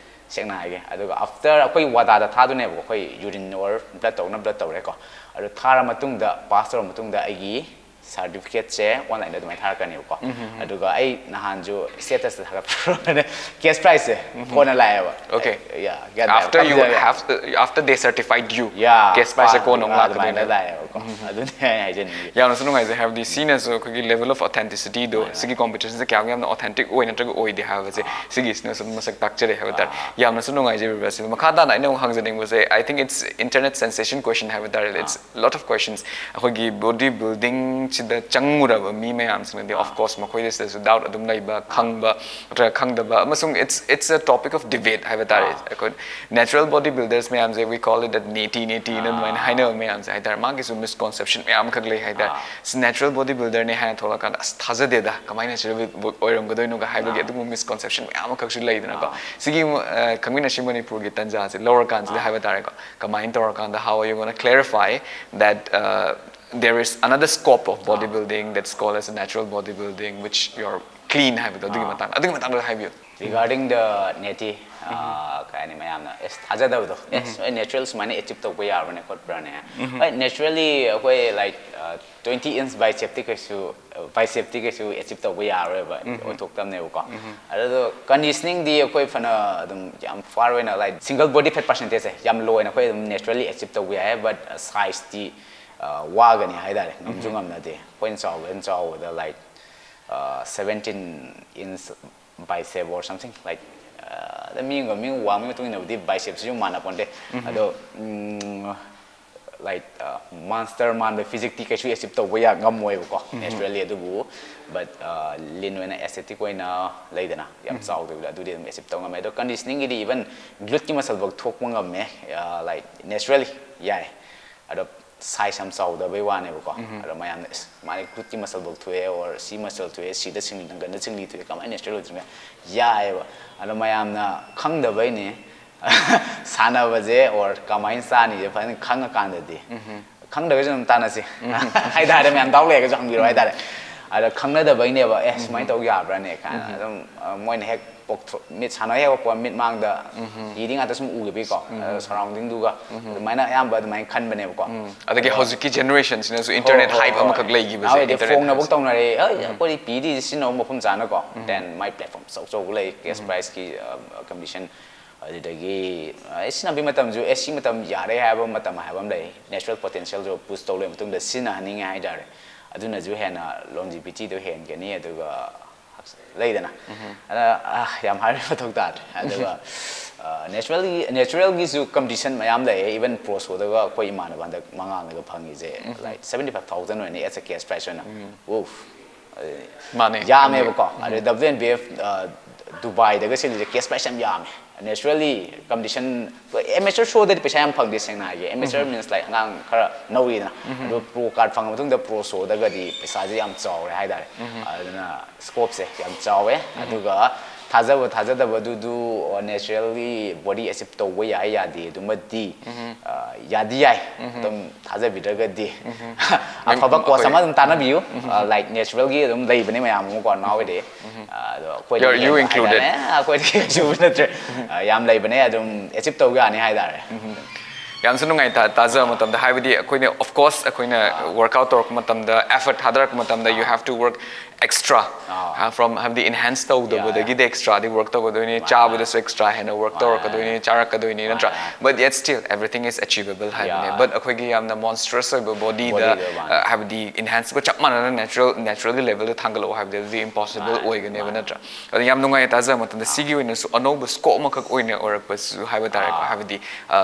ꯁꯦꯡꯅ ꯍꯥꯏꯒꯦ꯫ ꯑꯗꯨꯒ after ꯑꯩꯈꯣꯏ WADA ꯗ ꯊꯥꯗꯣꯏꯅꯦꯕꯀꯣ, ꯑꯩꯈꯣꯏ urine or blood ꯇꯧꯅ blood ꯇꯧꯔꯦꯀꯣ꯫ ꯑꯗꯨ ꯊꯥꯔ ꯃꯇꯨꯡꯗ, pass ꯇꯧꯔ ꯃꯇꯨꯡꯗ ꯑꯩꯒꯤ certificate ꯁꯦ online ꯗ ꯑꯗꯨꯃꯥꯏꯅ ꯊꯥꯔꯛꯀꯅꯦꯕꯀꯣ꯫ ꯑꯗꯨꯒ ꯑꯩ ꯅꯍꯥꯟꯁꯨ status ꯇ ꯊꯥꯒꯠꯄꯅꯦ, cash prize ꯁꯦ ꯀꯣꯟꯅ ꯂꯥꯛꯑꯦꯕ꯫ Okay. Yeah, ꯒ꯭ꯌꯥꯟ ꯇꯥꯏ꯫ After you ꯈꯪꯖꯔꯦ꯫ have, after they certified you, Yeah, cash prize ꯁꯦ ꯄꯥ- ꯀꯣꯟꯅ ꯑꯃꯨꯛ ꯑꯥ, ꯂꯥꯛꯀꯗꯣꯏꯅꯦ꯫ ꯑꯗꯨꯃꯥꯏꯅ ꯂꯥꯛꯑꯦꯕꯀꯣ꯫ ꯑꯗꯨꯅꯦ ꯑꯩ ꯍꯥꯏꯖꯅꯤꯡꯉꯤ꯫ ꯌꯥꯝꯅꯁꯨ ꯅꯨꯡꯉꯥꯏꯖꯩ, ꯍꯥꯏꯕꯗꯤ ꯁꯤꯅꯁꯨ ꯑꯩꯈꯣꯏꯒꯤ level of authenticity ꯗꯣ, ꯁꯤꯒꯤ competition ꯁꯦ ꯀꯌꯥꯝ ꯌꯥꯝꯅ authentic ꯑꯣꯏ ꯅꯠꯇ꯭ꯔꯒ ꯑꯣꯏꯗꯦ ꯍꯥꯏꯕꯁꯦ ꯁꯤꯒꯤꯁꯤꯅꯁꯨ ꯑꯗꯨꯝ ꯃꯁꯛ ꯇꯥꯛꯆꯔꯦ ꯍꯥꯏꯕ ꯇꯥꯔꯦ꯫ ꯌꯥꯝꯅꯁꯨ ꯅꯨꯡꯉꯥꯏꯖꯩ ꯕꯤꯔꯕꯁꯤꯜ꯫ ꯃꯈꯥ ꯇꯥꯅ ꯑꯩꯅ ꯑꯃꯨꯛ ꯍꯪꯖꯅꯤꯡꯕꯁꯦ, I think it's internet sensation question ꯍꯥꯏꯕ ꯇꯥꯔꯦ, it's lot of questions꯫ ꯑꯩꯈꯣꯏꯒꯤ body building ꯁꯤꯗ ꯆꯪꯉꯨꯔꯕ ꯃꯤ ꯃꯌꯥꯝꯁꯤꯅꯗꯤ, of course, ꯃꯈꯣꯏꯗꯁꯤꯗꯁꯨ doubt ꯑꯗꯨꯝ ꯂꯩꯕ, ꯈꯪꯕ ꯅꯠꯇ꯭ꯔꯒ ꯈꯪꯗꯕ, ꯑꯃꯁꯨꯡ it's it's a topic of debate ꯍꯥꯏꯕ ꯇꯥꯔꯦ꯫ ꯑꯩꯈꯣꯏ natural body builders ꯃꯌꯥꯝꯁꯦ, we call it that ꯅꯦꯇꯤ ꯅꯦꯇꯤꯅ ꯑꯗꯨꯃꯥꯏꯅ ꯍꯥꯏꯅꯕ ꯃꯌꯥꯝꯁꯦ ꯍꯥꯏꯇꯥꯔꯦ, ꯃꯥꯒꯤꯁꯨ misconception ꯃꯌꯥꯝ ꯑꯃꯈꯛ ꯂꯩ ꯍꯥꯏꯇꯥꯔꯦ꯫ ꯑꯁ, natural body builderꯅꯦ ꯍꯥꯏꯅ ꯊꯣꯛꯂꯛꯀꯥꯟꯗ, "ꯑꯁ, ꯊꯥꯖꯗꯦꯗ, ꯀꯃꯥꯏꯅ natural ꯑꯣꯏꯔꯝꯒꯗꯣꯏꯅꯣꯒ" ꯍꯥꯏꯕꯒꯤ ꯑꯗꯨꯒꯨꯝꯕ misconception ꯃꯌꯥꯝ ꯑꯃꯈꯛꯁꯨ ꯂꯩꯗꯅꯀꯣ꯫ ꯁꯤꯒꯤ ꯑ, ꯈꯪꯃꯤꯟꯅꯁꯤ ꯃꯅꯤꯄꯨꯔꯒꯤ ꯇꯟꯖꯥꯁꯦ ꯂꯧꯔꯀꯥꯟꯁꯤꯗ ꯍꯥꯏꯕ ꯇꯥꯔꯦꯀꯣ, ꯀꯃꯥꯏꯅ ꯇꯧꯔꯀꯥꯟꯗ, how are you gonna clarify that uh, there is another scope of bodybuilding that's called as a natural bodybuilding, which you're clean ꯍꯥꯏꯕꯗꯣ, ꯑꯗꯨꯒꯤ ꯃꯇꯥꯡꯗ, ꯑꯗꯨꯒꯤ ꯃꯇꯥꯡꯗ ꯍꯥꯏꯕꯤꯌꯨ꯫ Regarding the ꯅꯦꯇꯤ, ꯑ, ꯀꯩ ꯍꯥꯏꯅꯤ, ꯃꯌꯥꯝꯅ ꯑꯦꯁ, ꯊꯥꯖꯗꯕꯗꯣ, ꯑꯦꯁ, natural ꯁꯨꯃꯥꯏꯅ achieve ꯇꯧꯕ ꯌꯥꯕ꯭ꯔꯅꯦ ꯈꯣꯠꯄ꯭ꯔꯅꯦ? ꯍꯣꯏ, naturally ꯑꯩꯈꯣꯏ, like, twenty inch bicep T ꯀꯩꯁꯨ, bicep ꯇꯤ ꯀꯩꯁꯨ achieve ꯇꯧꯕ ꯌꯥꯔꯣꯏꯕ, ꯑꯣꯏꯊꯣꯛꯇꯕꯅꯦꯕꯀꯣ꯫ ꯑꯗꯨꯗꯣ conditioning ꯗꯤ ꯑꯩꯈꯣꯏ ꯐꯅ ꯑꯗꯨꯝ ꯌꯥꯝ far ꯑꯣꯏꯅ, like, single body fat percentage ꯁꯦ ꯌꯥꯝ low ꯑꯣꯏꯅ ꯑꯩꯈꯣꯏ ꯑꯗꯨꯝ naturally achieve ꯇꯧꯕ ꯌꯥꯏ, but size ꯇꯤ, ꯑ, ꯋꯥꯒꯅꯤ ꯍꯥꯏꯇꯥꯔꯦ, ꯉꯝꯁꯨ ꯉꯝꯅꯗꯦ꯫ ꯑꯩꯈꯣꯏꯅ ꯆꯥꯎꯕ, ꯑꯩꯅ ꯆꯥꯎꯕꯗ, like, seventeen inch bicep or something, like, ꯑꯗ ꯃꯤ ꯑꯃꯒ ꯃꯤ ꯑꯃꯒ ꯋꯥꯡꯕꯒꯤ ꯃꯇꯨꯡ ꯏꯟꯅꯕꯨꯗꯤ bicep ꯁꯤꯁꯨ ꯃꯥꯟꯅ ꯄꯣꯟꯇꯦ꯫ ꯑꯗꯣ, ꯎꯝ, like, monster ꯃꯥꯟꯕ physique ꯇꯤ ꯀꯩꯁꯨ achieve ꯇꯧꯕ ꯌꯥ ꯉꯝꯃꯣꯏꯕꯀꯣ, naturally꯫ ꯑꯗꯨꯕꯨ, but, lean ꯑꯣꯏꯅ, aesthetic ꯑꯣꯏꯅ ꯂꯩꯗꯅ, ꯌꯥꯝ ꯆꯥꯎꯗꯕꯤꯗ, ꯑꯗꯨꯗꯤ ꯑꯗꯨꯝ achieve ꯇꯧ ꯉꯝꯃꯦ꯫ ꯑꯗꯣ conditioning ꯒꯤꯗꯤ even glute ꯀꯤ muscle ꯐꯥꯎ ꯊꯣꯛꯄ ꯉꯝꯃꯦ, like, naturally ꯌꯥꯏ꯫ ꯑꯗꯣ size ꯌꯥꯝ ꯆꯥꯎꯗꯕꯩ ꯋꯥꯅꯦꯕꯀꯣ꯫ ꯑꯗꯣ ꯃꯌꯥꯝꯅ, "ꯑꯁ, ꯃꯥꯗꯤ glute ꯀꯤ muscle ꯐꯥꯎ ꯊꯣꯛꯑꯦ, or ꯁꯤ muscle ꯊꯣꯛꯑꯦ, ꯁꯤꯗ ꯁꯤꯡꯂꯤ, ꯅꯪꯒꯟꯗ ꯁꯤꯡꯂꯤ ꯊꯣꯛꯑꯦ, ꯀꯃꯥꯏꯅ natural ꯑꯣꯏꯗꯣꯏꯅꯣ?" ꯌꯥꯏꯑꯕ꯫ ꯑꯗꯣ ꯃꯌꯥꯝꯅ ꯈꯪꯗꯕꯩꯅꯦ꯫ ꯁꯥꯟꯅꯕꯁꯦ or ꯀꯃꯥꯏꯅ ꯆꯥꯅꯤꯁꯦ ꯐꯖꯅ ꯈꯪꯉꯀꯥꯟꯗꯗꯤ, ꯈꯪꯗ꯭ꯔꯒꯁꯨ ꯑꯗꯨꯝ ꯇꯥꯟꯅꯁꯤ ꯍꯥꯏꯇꯥꯔꯦ꯫ ꯃꯌꯥꯝ doubt ꯂꯩꯔꯒꯁꯨ ꯍꯪꯕꯤꯔꯣ ꯍꯥꯏꯇꯥꯔꯦ꯫ ꯑꯗꯣ ꯈꯪꯅꯗꯕꯩꯅꯦꯕ, "ꯑꯦ, ꯁꯨꯃꯥꯏꯅ ꯇꯧ ꯌꯥꯕ꯭ꯔꯥꯅꯦ?" ꯀꯥꯏꯅ ꯑꯗꯨꯝ, ꯑ, ꯃꯣꯏꯅ ꯍꯦꯛ ꯄꯣꯛꯊꯣꯛ-, ꯃꯤꯠ ꯁꯥꯟꯅ ꯍꯦꯛ ꯍꯧꯔꯛꯄ, ꯃꯤꯠ ꯃꯥꯡꯗ ꯍꯤꯗꯤ ꯉꯥꯛꯇ ꯁꯨꯝ ꯎꯈꯤꯕꯒꯤꯀꯣ, ꯑ, surrounding ꯗꯨꯒ ꯑꯗꯨꯃꯥꯏꯅ ꯑꯌꯥꯝꯕ ꯑꯗꯨꯃꯥꯏꯅ ꯈꯟꯕꯅꯦꯕꯀꯣ꯫ ꯑꯗꯒꯤ ꯑꯗꯣ ꯍꯧꯖꯤꯛꯀꯤ generation ꯁꯤꯅꯁꯨ internet ꯍꯣꯏ, hype ꯍꯣꯏ, ꯑꯃꯈꯛ ꯍꯣꯏ꯫ ꯂꯩꯈꯤꯕꯁꯦ, ꯍꯧꯖꯤꯛꯇꯤ internet ꯐꯣꯡꯅꯕ hype ꯁꯦ꯫ ꯇꯧꯅꯔꯦ꯫ ꯍꯣꯏ, ꯑꯩꯈꯣꯏꯗꯤ ꯄꯤꯗꯤ ꯁꯤꯖꯤꯟꯅꯕ ꯃꯐꯝ ꯆꯥꯅꯀꯣ꯫ Then ꯃꯥꯏ platform ꯑꯆꯧ ꯑꯆꯧꯕ ꯂꯩ, cash prize ꯀꯤ, ꯑ, condition꯫ ꯑꯗꯨꯗꯒꯤ, ꯑ, ꯑꯩ ꯁꯤꯖꯤꯟꯅꯕꯒꯤ ꯃꯇꯝꯁꯨ, ꯑꯦ, ꯁꯤ ꯃꯇꯝ ꯌꯥꯔꯦ ꯍꯥꯏꯕ ꯃꯇꯝ ꯍꯥꯏꯕ ꯑꯃ ꯂꯩ꯫ Natural potential ꯗꯣ push ꯇꯧ ꯂꯣꯏꯔ ꯃꯇꯨꯡꯗ ꯁꯤꯖꯤꯟꯅꯍꯟꯅꯤꯡꯉꯦ ꯍꯥꯏꯇꯥꯔꯦ꯫ ꯑꯗꯨꯅꯁꯨ ꯍꯦꯟꯅ longevity ꯗꯣ ꯍꯦꯟꯒꯅꯤ, ꯑꯗꯨꯒ ꯂꯩꯗꯅ꯫ ꯑꯗ ꯑꯥ, ꯌꯥꯝ ꯍꯥꯏꯔ ꯃꯊꯧ ꯇꯥꯗ꯭ꯔꯦ꯫ ꯑꯗꯨꯒ ꯅꯦꯆꯔꯦꯜꯒꯤ ꯅꯦꯆꯔꯦꯜꯒꯤꯁꯨ ꯀꯝꯄꯤꯇꯤꯁꯟ ꯃꯌꯥꯝ ꯂꯩꯌꯦ꯫ ꯏꯚꯟ ꯄ꯭ꯔꯣ ꯁꯣꯗꯒ ꯑꯩꯈꯣꯏ ꯏꯃꯥꯟꯅꯕ ꯍꯟꯗꯛ ꯃꯉꯥꯡꯅꯒ ꯐꯪꯉꯤꯁꯦ, ꯂꯥꯏꯛ ꯁꯕꯦꯟꯇꯤ ꯐꯥꯏꯚ ꯊꯥꯎꯖꯟ ꯑꯣꯏꯅ ꯑꯦꯁ ꯑꯦ ꯀꯦꯁ ꯄ꯭ꯔꯥꯏꯁ ꯑꯣꯏꯅ꯫ ꯎꯐ꯫ ꯃꯥꯅꯦ꯫ ꯌꯥꯝꯃꯦꯕꯀꯣ꯫ ꯑꯗꯩ ꯗꯕ꯭ꯂꯤꯎ ꯑꯦꯟ ꯕꯤ ꯑꯦꯐ ꯗꯨꯕꯥꯏꯗꯒ ꯁꯤꯜꯂꯤꯁꯦ ꯀꯦꯁ ꯄ꯭ꯔꯥꯏꯁ ꯌꯥꯝ ꯌꯥꯝꯃꯦ꯫ ꯅꯦꯆꯔꯦꯜꯂꯤ ꯀꯝꯄꯤꯇꯤꯁꯟ, ꯑꯦꯃꯦꯆꯔ ꯁꯣꯗꯗꯤ ꯄꯩꯁꯥ ꯌꯥꯝ ꯐꯪꯗꯦ, ꯁꯦꯡꯅ ꯍꯥꯏꯒꯦ꯫ ꯑꯦꯃꯦꯆꯔ ꯃꯤꯟꯁ ꯂꯥꯏꯛ ꯑꯉꯥꯡ ꯈꯔ ꯅꯧꯔꯤꯗꯅ꯫ ꯑꯗꯣ ꯄ꯭ꯔꯣ ꯀꯥꯔꯠ ꯐꯪꯉ ꯃꯇꯨꯡꯗ ꯄ꯭ꯔꯣ ꯁꯣꯗꯒꯗꯤ ꯄꯩꯁꯥꯁꯦ ꯌꯥꯝ ꯆꯥꯎꯔꯦ ꯍꯥꯏꯇꯥꯔꯦ꯫ ꯑꯗꯨꯅ ꯁ꯭ꯀꯣꯞꯁꯦ ꯌꯥꯝ ꯆꯥꯎꯋꯦ꯫ ꯑꯗꯨꯒ ꯊꯥꯖꯕ ꯊꯥꯖꯗꯕꯗꯨꯗꯨ ꯅꯦꯆꯔꯦꯜꯂꯤ ꯕꯣꯗꯤ ꯑꯦꯆꯤꯞ ꯇꯧꯕ ꯌꯥꯏ ꯌꯥꯗꯦ ꯑꯗꯨꯃꯗꯤ, ꯑ, ꯌꯥꯗꯤ ꯌꯥꯏ꯫ ꯑꯗꯨꯝ ꯊꯥꯖꯕꯤꯗ꯭ꯔꯒꯗꯤ ꯑꯐꯕ ꯀꯣꯆ ꯑꯃ ꯑꯗꯨꯝ ꯇꯥꯟꯅꯕꯤꯌꯨ꯫ ꯂꯥꯏꯛ ꯅꯦꯆꯔꯦꯜꯒꯤ ꯑꯗꯨꯝ ꯂꯩꯕꯅꯦ ꯃꯌꯥꯝ ꯑꯃꯀꯣ ꯅꯥꯎꯋꯦꯗꯤ꯫ ꯑꯗꯣ ꯑꯩꯈꯣꯏꯗꯤ You're- you ꯂꯩꯕ included. ꯍꯥꯏꯇꯥꯔꯦ꯫ ꯑꯩꯈꯣꯏꯗꯤ ꯀꯩꯁꯨ ꯅꯠꯇ꯭ꯔꯦ꯫ ꯑ, ꯌꯥꯝ ꯂꯩꯕꯅꯦ ꯑꯗꯨꯝ ꯑꯦꯆꯤꯞ ꯇꯧꯕ ꯌꯥꯅꯤ ꯍꯥꯏꯇꯥꯔꯦ꯫ ꯌꯥꯝꯁꯨ ꯅꯨꯡꯉꯥꯏ ꯇꯥ- ꯇꯥꯖꯕ ꯃꯇꯝꯗ, ꯍꯥꯏꯕꯗꯤ ꯑꯩꯈꯣꯏꯅ of course ꯑꯩꯈꯣꯏꯅ ꯋꯥꯔꯛ ꯑꯥꯎꯠ ꯇꯧꯔꯛꯄ ꯃꯇꯝꯗ, ꯑꯦꯐꯔꯠ ꯊꯥꯗꯔꯛꯄ ꯃꯇꯝꯗ, you have to work extra, ah. from ꯍꯥꯏꯕꯗꯤ ꯏꯟꯍꯦꯟꯁ ꯇꯧꯗꯕꯗꯒꯤꯗꯤ ꯑꯦꯛꯁꯇ꯭ꯔꯥꯗꯤ ꯋꯥꯔꯛ ꯇꯧꯒꯗꯣꯏꯅꯤ꯫ ꯆꯥꯕꯗꯁꯨ ꯑꯦꯛꯁꯇ꯭ꯔꯥ ꯍꯦꯟꯅ ꯋꯥꯔꯛ ꯇꯧꯔꯛꯀꯗꯣꯏꯅꯤ, ꯆꯥꯔꯛꯀꯗꯣꯏꯅꯤ, ꯅꯠꯇ꯭ꯔꯥ? ꯃꯥꯅꯦ꯫ But yet still everything is achievable ꯍꯥꯏꯕꯅꯦ꯫ Yeah. But ꯑꯩꯈꯣꯏꯒꯤ ꯌꯥꯝꯅ ꯃꯣꯟꯁꯇ꯭ꯔꯁ ꯑꯣꯏꯕ ꯕꯣꯗꯤꯗ, ꯕꯣꯗꯤꯗ, ꯃꯥꯅꯦ꯫ ꯍꯥꯏꯕꯗꯤ ꯏꯟꯍꯦꯟꯁꯀ ꯆꯞ ꯃꯥꯟꯅꯅ ꯅꯦꯆꯔꯦꯜ ꯅꯦꯆꯔꯦꯜꯒꯤ ꯂꯦꯚꯦꯜꯗ ꯊꯥꯡꯒꯠꯂꯛꯑꯣ ꯍꯥꯏꯕꯗꯤ ꯑꯗꯨꯗꯤ ꯏꯝꯄꯣꯁꯤꯕꯜ ꯃꯥꯅꯦ, ꯑꯣꯏꯒꯅꯦꯕ, ꯃꯥꯅꯦ꯫ ꯅꯠꯇ꯭ꯔꯥ? ꯑꯗꯣ ꯌꯥꯝ ꯅꯨꯡꯉꯥꯏ ꯇꯥꯖꯕ ꯃꯇꯝꯗ, ꯁꯤꯒꯤ ꯑꯣꯏꯅꯁꯨ ꯑꯅꯧꯕ ꯁ꯭ꯀꯣꯞ ꯑꯃꯈꯛ ꯑꯣꯏꯅ ꯑꯣꯏꯔꯛꯄꯁꯨ ꯍꯥꯏꯕ ꯇꯥꯔꯦꯀꯣ꯫ ꯑꯥ꯫ ꯍꯥꯏꯕꯗꯤ ꯑ,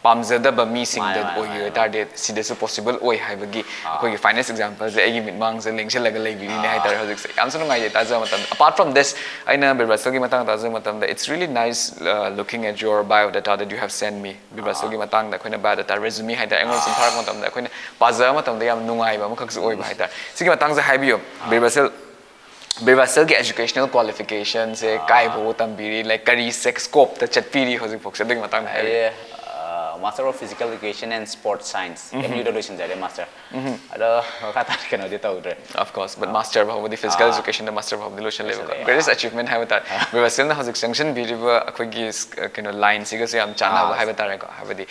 ꯄꯥꯝꯖꯗꯕ ꯃꯤꯁꯤꯡꯗ ꯃꯥꯅꯦ, ꯃꯥꯅꯦ, ꯑꯣꯏꯈꯤꯕ ꯃꯥꯅꯦ, ꯑꯣꯏꯇꯥꯔꯗꯤ ꯁꯤꯗꯁꯨ ꯄꯣꯁꯤꯕꯜ ꯑꯣꯏ ꯍꯥꯏꯕꯒꯤ ꯑꯩꯈꯣꯏꯒꯤ ꯐꯥꯏꯅꯦꯁ ꯑꯦꯛꯖꯥꯝꯄꯜꯁꯦ ꯑꯩꯒꯤ ꯃꯤꯠꯃꯥꯡꯁꯦ ꯂꯦꯡꯁꯤꯜꯂꯒ ꯂꯩꯕꯤꯔꯤꯅꯦ ꯍꯥꯏꯇꯥꯔꯦ ꯍꯧꯖꯤꯛꯁꯦ꯫ ꯌꯥꯝꯁꯨ ꯅꯨꯡꯉꯥꯏꯖꯩ ꯇꯥꯖꯕ ꯃꯇꯝꯗ꯫ Apart from this, ꯑꯩꯅ ꯕꯤꯔꯕꯥꯁꯦꯜꯒꯤ ꯃꯇꯥꯡꯗ ꯇꯥꯖꯕ ꯃꯇꯝꯗ, it's really nice, uh, looking at your biodata that you have sent me. ꯕꯤꯔꯕꯥꯁꯦꯜꯒꯤ ꯃꯇꯥꯡꯗ ꯑꯩꯈꯣꯏꯅ biodata, resume ꯍꯥꯏꯇꯥꯔꯦ, ꯑꯩꯉꯣꯟꯗ ꯁꯨꯝ ꯊꯥꯔꯛꯄ ꯃꯇꯝꯗ ꯑꯩꯈꯣꯏꯅ ꯄꯥꯖꯕ ꯃꯇꯝꯗ ꯌꯥꯝ ꯅꯨꯡꯉꯥꯏꯕ ꯑꯃꯈꯛꯁꯨ ꯑꯣꯏꯕ ꯍꯥꯏꯇꯥꯔꯦ꯫ ꯁꯤꯒꯤ ꯃꯇꯥꯡꯁꯦ ꯍꯥꯏꯕꯤꯌꯣ, ꯕꯤꯔꯕꯥꯁꯦꯜ꯫ ꯕꯤꯔꯕꯥꯁꯦꯜꯒꯤ educational qualificationꯁꯦ ꯀꯥꯏ ꯐꯥꯎꯕ ꯇꯝꯕꯤꯔꯤ, like ꯀꯔꯤ ꯁꯦꯛ ꯁ꯭ꯀꯣꯞꯇ ꯆꯠꯄꯤꯔꯤ ꯍꯧꯖꯤꯛ ꯐꯥꯎꯁꯦ? ꯑꯗꯨꯒꯤ ꯃꯇꯥꯡꯗ ꯍꯥꯏꯕꯤꯌꯨ꯫ ꯑꯩ master of physical education and sports science, M ꯌꯨꯗ ꯂꯣꯏꯁꯤꯟꯖꯔꯦ ꯃꯥꯁꯇꯔ꯫ ꯑꯗꯣ ꯃꯈꯥ ꯇꯥꯅ ꯀꯩꯅꯣꯗꯤ ꯇꯧꯗ꯭ꯔꯦ꯫ Of course, but ꯃꯥꯁꯇꯔ ꯐꯥꯎꯕꯗꯤ ꯐꯤꯖꯤꯀꯦꯜ ꯑꯥ꯫ ꯏꯖꯨꯀꯦꯁꯟꯗ ꯃꯥꯁꯇꯔ ꯐꯥꯎꯕꯗꯤ ꯂꯣꯏꯁꯤꯜꯂꯦꯕꯀꯣ꯫ ꯂꯣꯏꯁꯤꯜꯂꯦ, Greatest ꯑꯥ꯫ achievement ꯍꯥꯏꯕ ꯇꯥꯔꯦ꯫ ꯕꯤꯔꯕꯥꯁꯦꯜꯅ ꯍꯧꯖꯤꯛ ꯆꯪꯁꯤꯟꯕꯤꯔꯤꯕ ꯑꯩꯈꯣꯏꯒꯤ ꯀꯩꯅꯣ ꯂꯥꯏꯟꯁꯤꯒꯁꯨ ꯌꯥꯝ ꯆꯥꯟꯅꯕ ꯑꯥ꯫ ꯍꯥꯏꯕ ꯇꯥꯔꯦꯀꯣ꯫ ꯍꯥꯏꯕꯗꯤ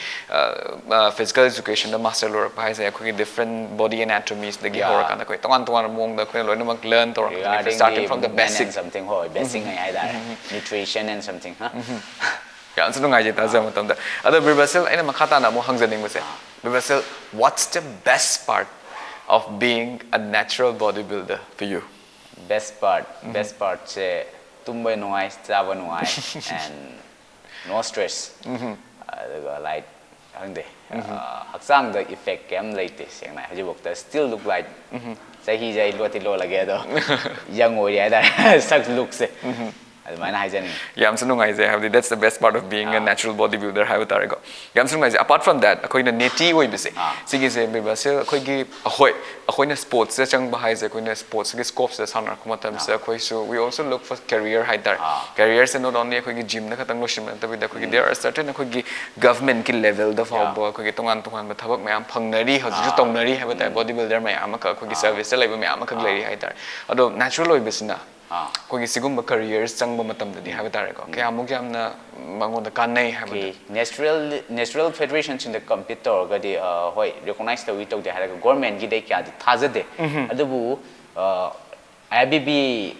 ꯐꯤꯖꯤꯀꯦꯜ ꯏꯖꯨꯀꯦꯁꯟꯗ ꯃꯥꯁꯇꯔ ꯂꯣꯏꯔꯛꯄ ꯍꯥꯏꯁꯦ ꯑꯩꯈꯣꯏꯒꯤ different body anatomiesꯗꯒꯤ Yeah. ꯍꯧꯔꯀꯥꯟꯗ ꯑꯩꯈꯣꯏ ꯇꯣꯉꯥꯟ ꯇꯣꯉꯥꯟꯕ ꯃꯑꯣꯡꯗ ꯑꯩꯈꯣꯏꯅ ꯂꯣꯏꯅꯃꯛ learn ꯇꯧꯔꯛꯀꯗꯣꯏꯅꯤ, Regarding starting the from the movement basic. And something, ꯍꯣꯏ, ꯕꯦꯁꯤꯛꯉꯩ ꯍꯥꯏꯇꯥꯔꯦ꯫ Nutrition and something, ꯍꯥ? ꯌꯥꯝꯁꯨ ꯅꯨꯡꯉꯥꯏꯖꯩ ꯇꯥꯖꯕ ꯃꯇꯝꯗ꯫ ꯑꯗꯣ ꯕꯤꯔꯕꯥꯁꯦꯜ, ꯑꯩꯅ ꯃꯈꯥ ꯇꯥꯅ ꯑꯃꯨꯛ ꯍꯪꯖꯅꯤꯡꯕꯁꯦ, ꯕꯤꯔꯕꯥꯁꯦꯜ, what's the best part of being a natural bodybuilder for you? Best part, best partꯁꯦ ꯇꯨꯝꯕ ꯅꯨꯡꯉꯥꯏ, ꯆꯥꯕ ꯅꯨꯡꯉꯥꯏ, and no stress. ꯑꯗꯨꯒ, like, ꯈꯪꯗꯦ, ꯑ, ꯍꯛꯆꯥꯡꯗ effect ꯀꯩꯝ ꯂꯩꯇꯦ꯫ ꯁꯦꯡꯅ ꯍꯥꯏ, ꯍꯧꯖꯤꯛꯐꯥꯎꯗ still look like, ꯆꯍꯤꯁꯦ ꯑꯩ ꯂꯣꯠꯇꯤ ꯂꯣꯜꯂꯒꯦ, ꯑꯗꯣ young ꯑꯣꯏꯔꯤ ꯍꯥꯏꯇꯥꯔꯦ꯫ ꯁꯛ, lookꯁꯦ ꯑꯗꯨꯃꯥꯏꯅ ꯍꯥꯏꯖꯅꯤꯡꯉꯤ꯫ ꯌꯥꯝꯁꯨ ꯅꯨꯡꯉꯥꯏꯖꯩ, ꯍꯥꯏꯕꯗꯤ that's the best part of being a natural bodybuilder ꯍꯥꯏꯕ ꯇꯥꯔꯦꯀꯣ꯫ ꯌꯥꯝꯁꯨ ꯅꯨꯡꯉꯥꯏꯖꯩ꯫ Apart from that, ꯑꯩꯈꯣꯏꯅ ꯅꯦꯇꯤ ꯑꯣꯏꯕꯁꯦ, ꯁꯤꯒꯤꯁꯦ ꯕꯤꯔꯕꯥꯁꯤꯜ, ꯑꯩꯈꯣꯏꯒꯤ, ꯍꯣꯏ, ꯑꯩꯈꯣꯏꯅ sportsꯇ ꯆꯪꯕ ꯍꯥꯏꯁꯦ, ꯑꯩꯈꯣꯏꯅ sportsꯀꯤ scopeꯁꯤꯗ ꯁꯥꯟꯅꯔꯛꯄ ꯃꯇꯝꯁꯤꯗ, ꯑꯩꯈꯣꯏꯁꯨ we also look for career ꯍꯥꯏꯇꯥꯔꯦ꯫ Careerꯁꯦ not only ꯑꯩꯈꯣꯏꯒꯤ gymꯗ ꯈꯛꯇꯪ ꯂꯣꯏꯁꯤꯟꯕ ꯅꯠꯇꯕꯤꯗ, ꯑꯩꯈꯣꯏꯒꯤ there are certain ꯑꯩꯈꯣꯏꯒꯤ governmentꯀꯤ levelꯗ ꯐꯥꯎꯕ ꯑꯩꯈꯣꯏꯒꯤ ꯇꯣꯉꯥꯟ ꯇꯣꯉꯥꯟꯕ ꯊꯕꯛ ꯃꯌꯥꯝ ꯐꯪꯅꯔꯤ, ꯍꯧꯖꯤꯛꯁꯨ ꯇꯧꯅꯔꯤ ꯍꯥꯏꯕ ꯇꯥꯔꯦ꯫ Bodybuilder ꯃꯌꯥꯝ ꯑꯃꯈꯛ ꯑꯩꯈꯣꯏꯒꯤ serviceꯇ ꯂꯩꯕ ꯃꯌꯥꯝ ꯑꯃꯈꯛ ꯂꯩꯔꯤ ꯍꯥꯏꯇꯥꯔꯦ꯫ ꯑꯗꯣ natural ꯑꯣꯏꯕꯁꯤꯅ ꯑꯩꯈꯣꯏꯒꯤ ꯁꯤꯒꯨꯝꯕ careers ꯆꯪꯕ ꯃꯇꯝꯗꯗꯤ ꯍꯥꯏꯕ ꯇꯥꯔꯦꯀꯣ, ꯀꯌꯥꯃꯨꯛ ꯌꯥꯝꯅ ꯃꯉꯣꯟꯗ ꯀꯥꯟꯅꯩ ꯍꯥꯏꯕꯗꯣ꯫ Natural, natural federationꯁꯤꯡꯗ compete ꯇꯧꯔꯒꯗꯤ, ꯑ, ꯍꯣꯏ, recognize ꯇꯧꯏ ꯇꯧꯗꯦ ꯍꯥꯏꯔꯒ governmentꯀꯤꯗꯤ ꯑꯩ ꯀꯌꯥꯗꯤ ꯊꯥꯖꯗꯦ꯫ ꯑꯗꯨꯕꯨ, ꯑ, IFBB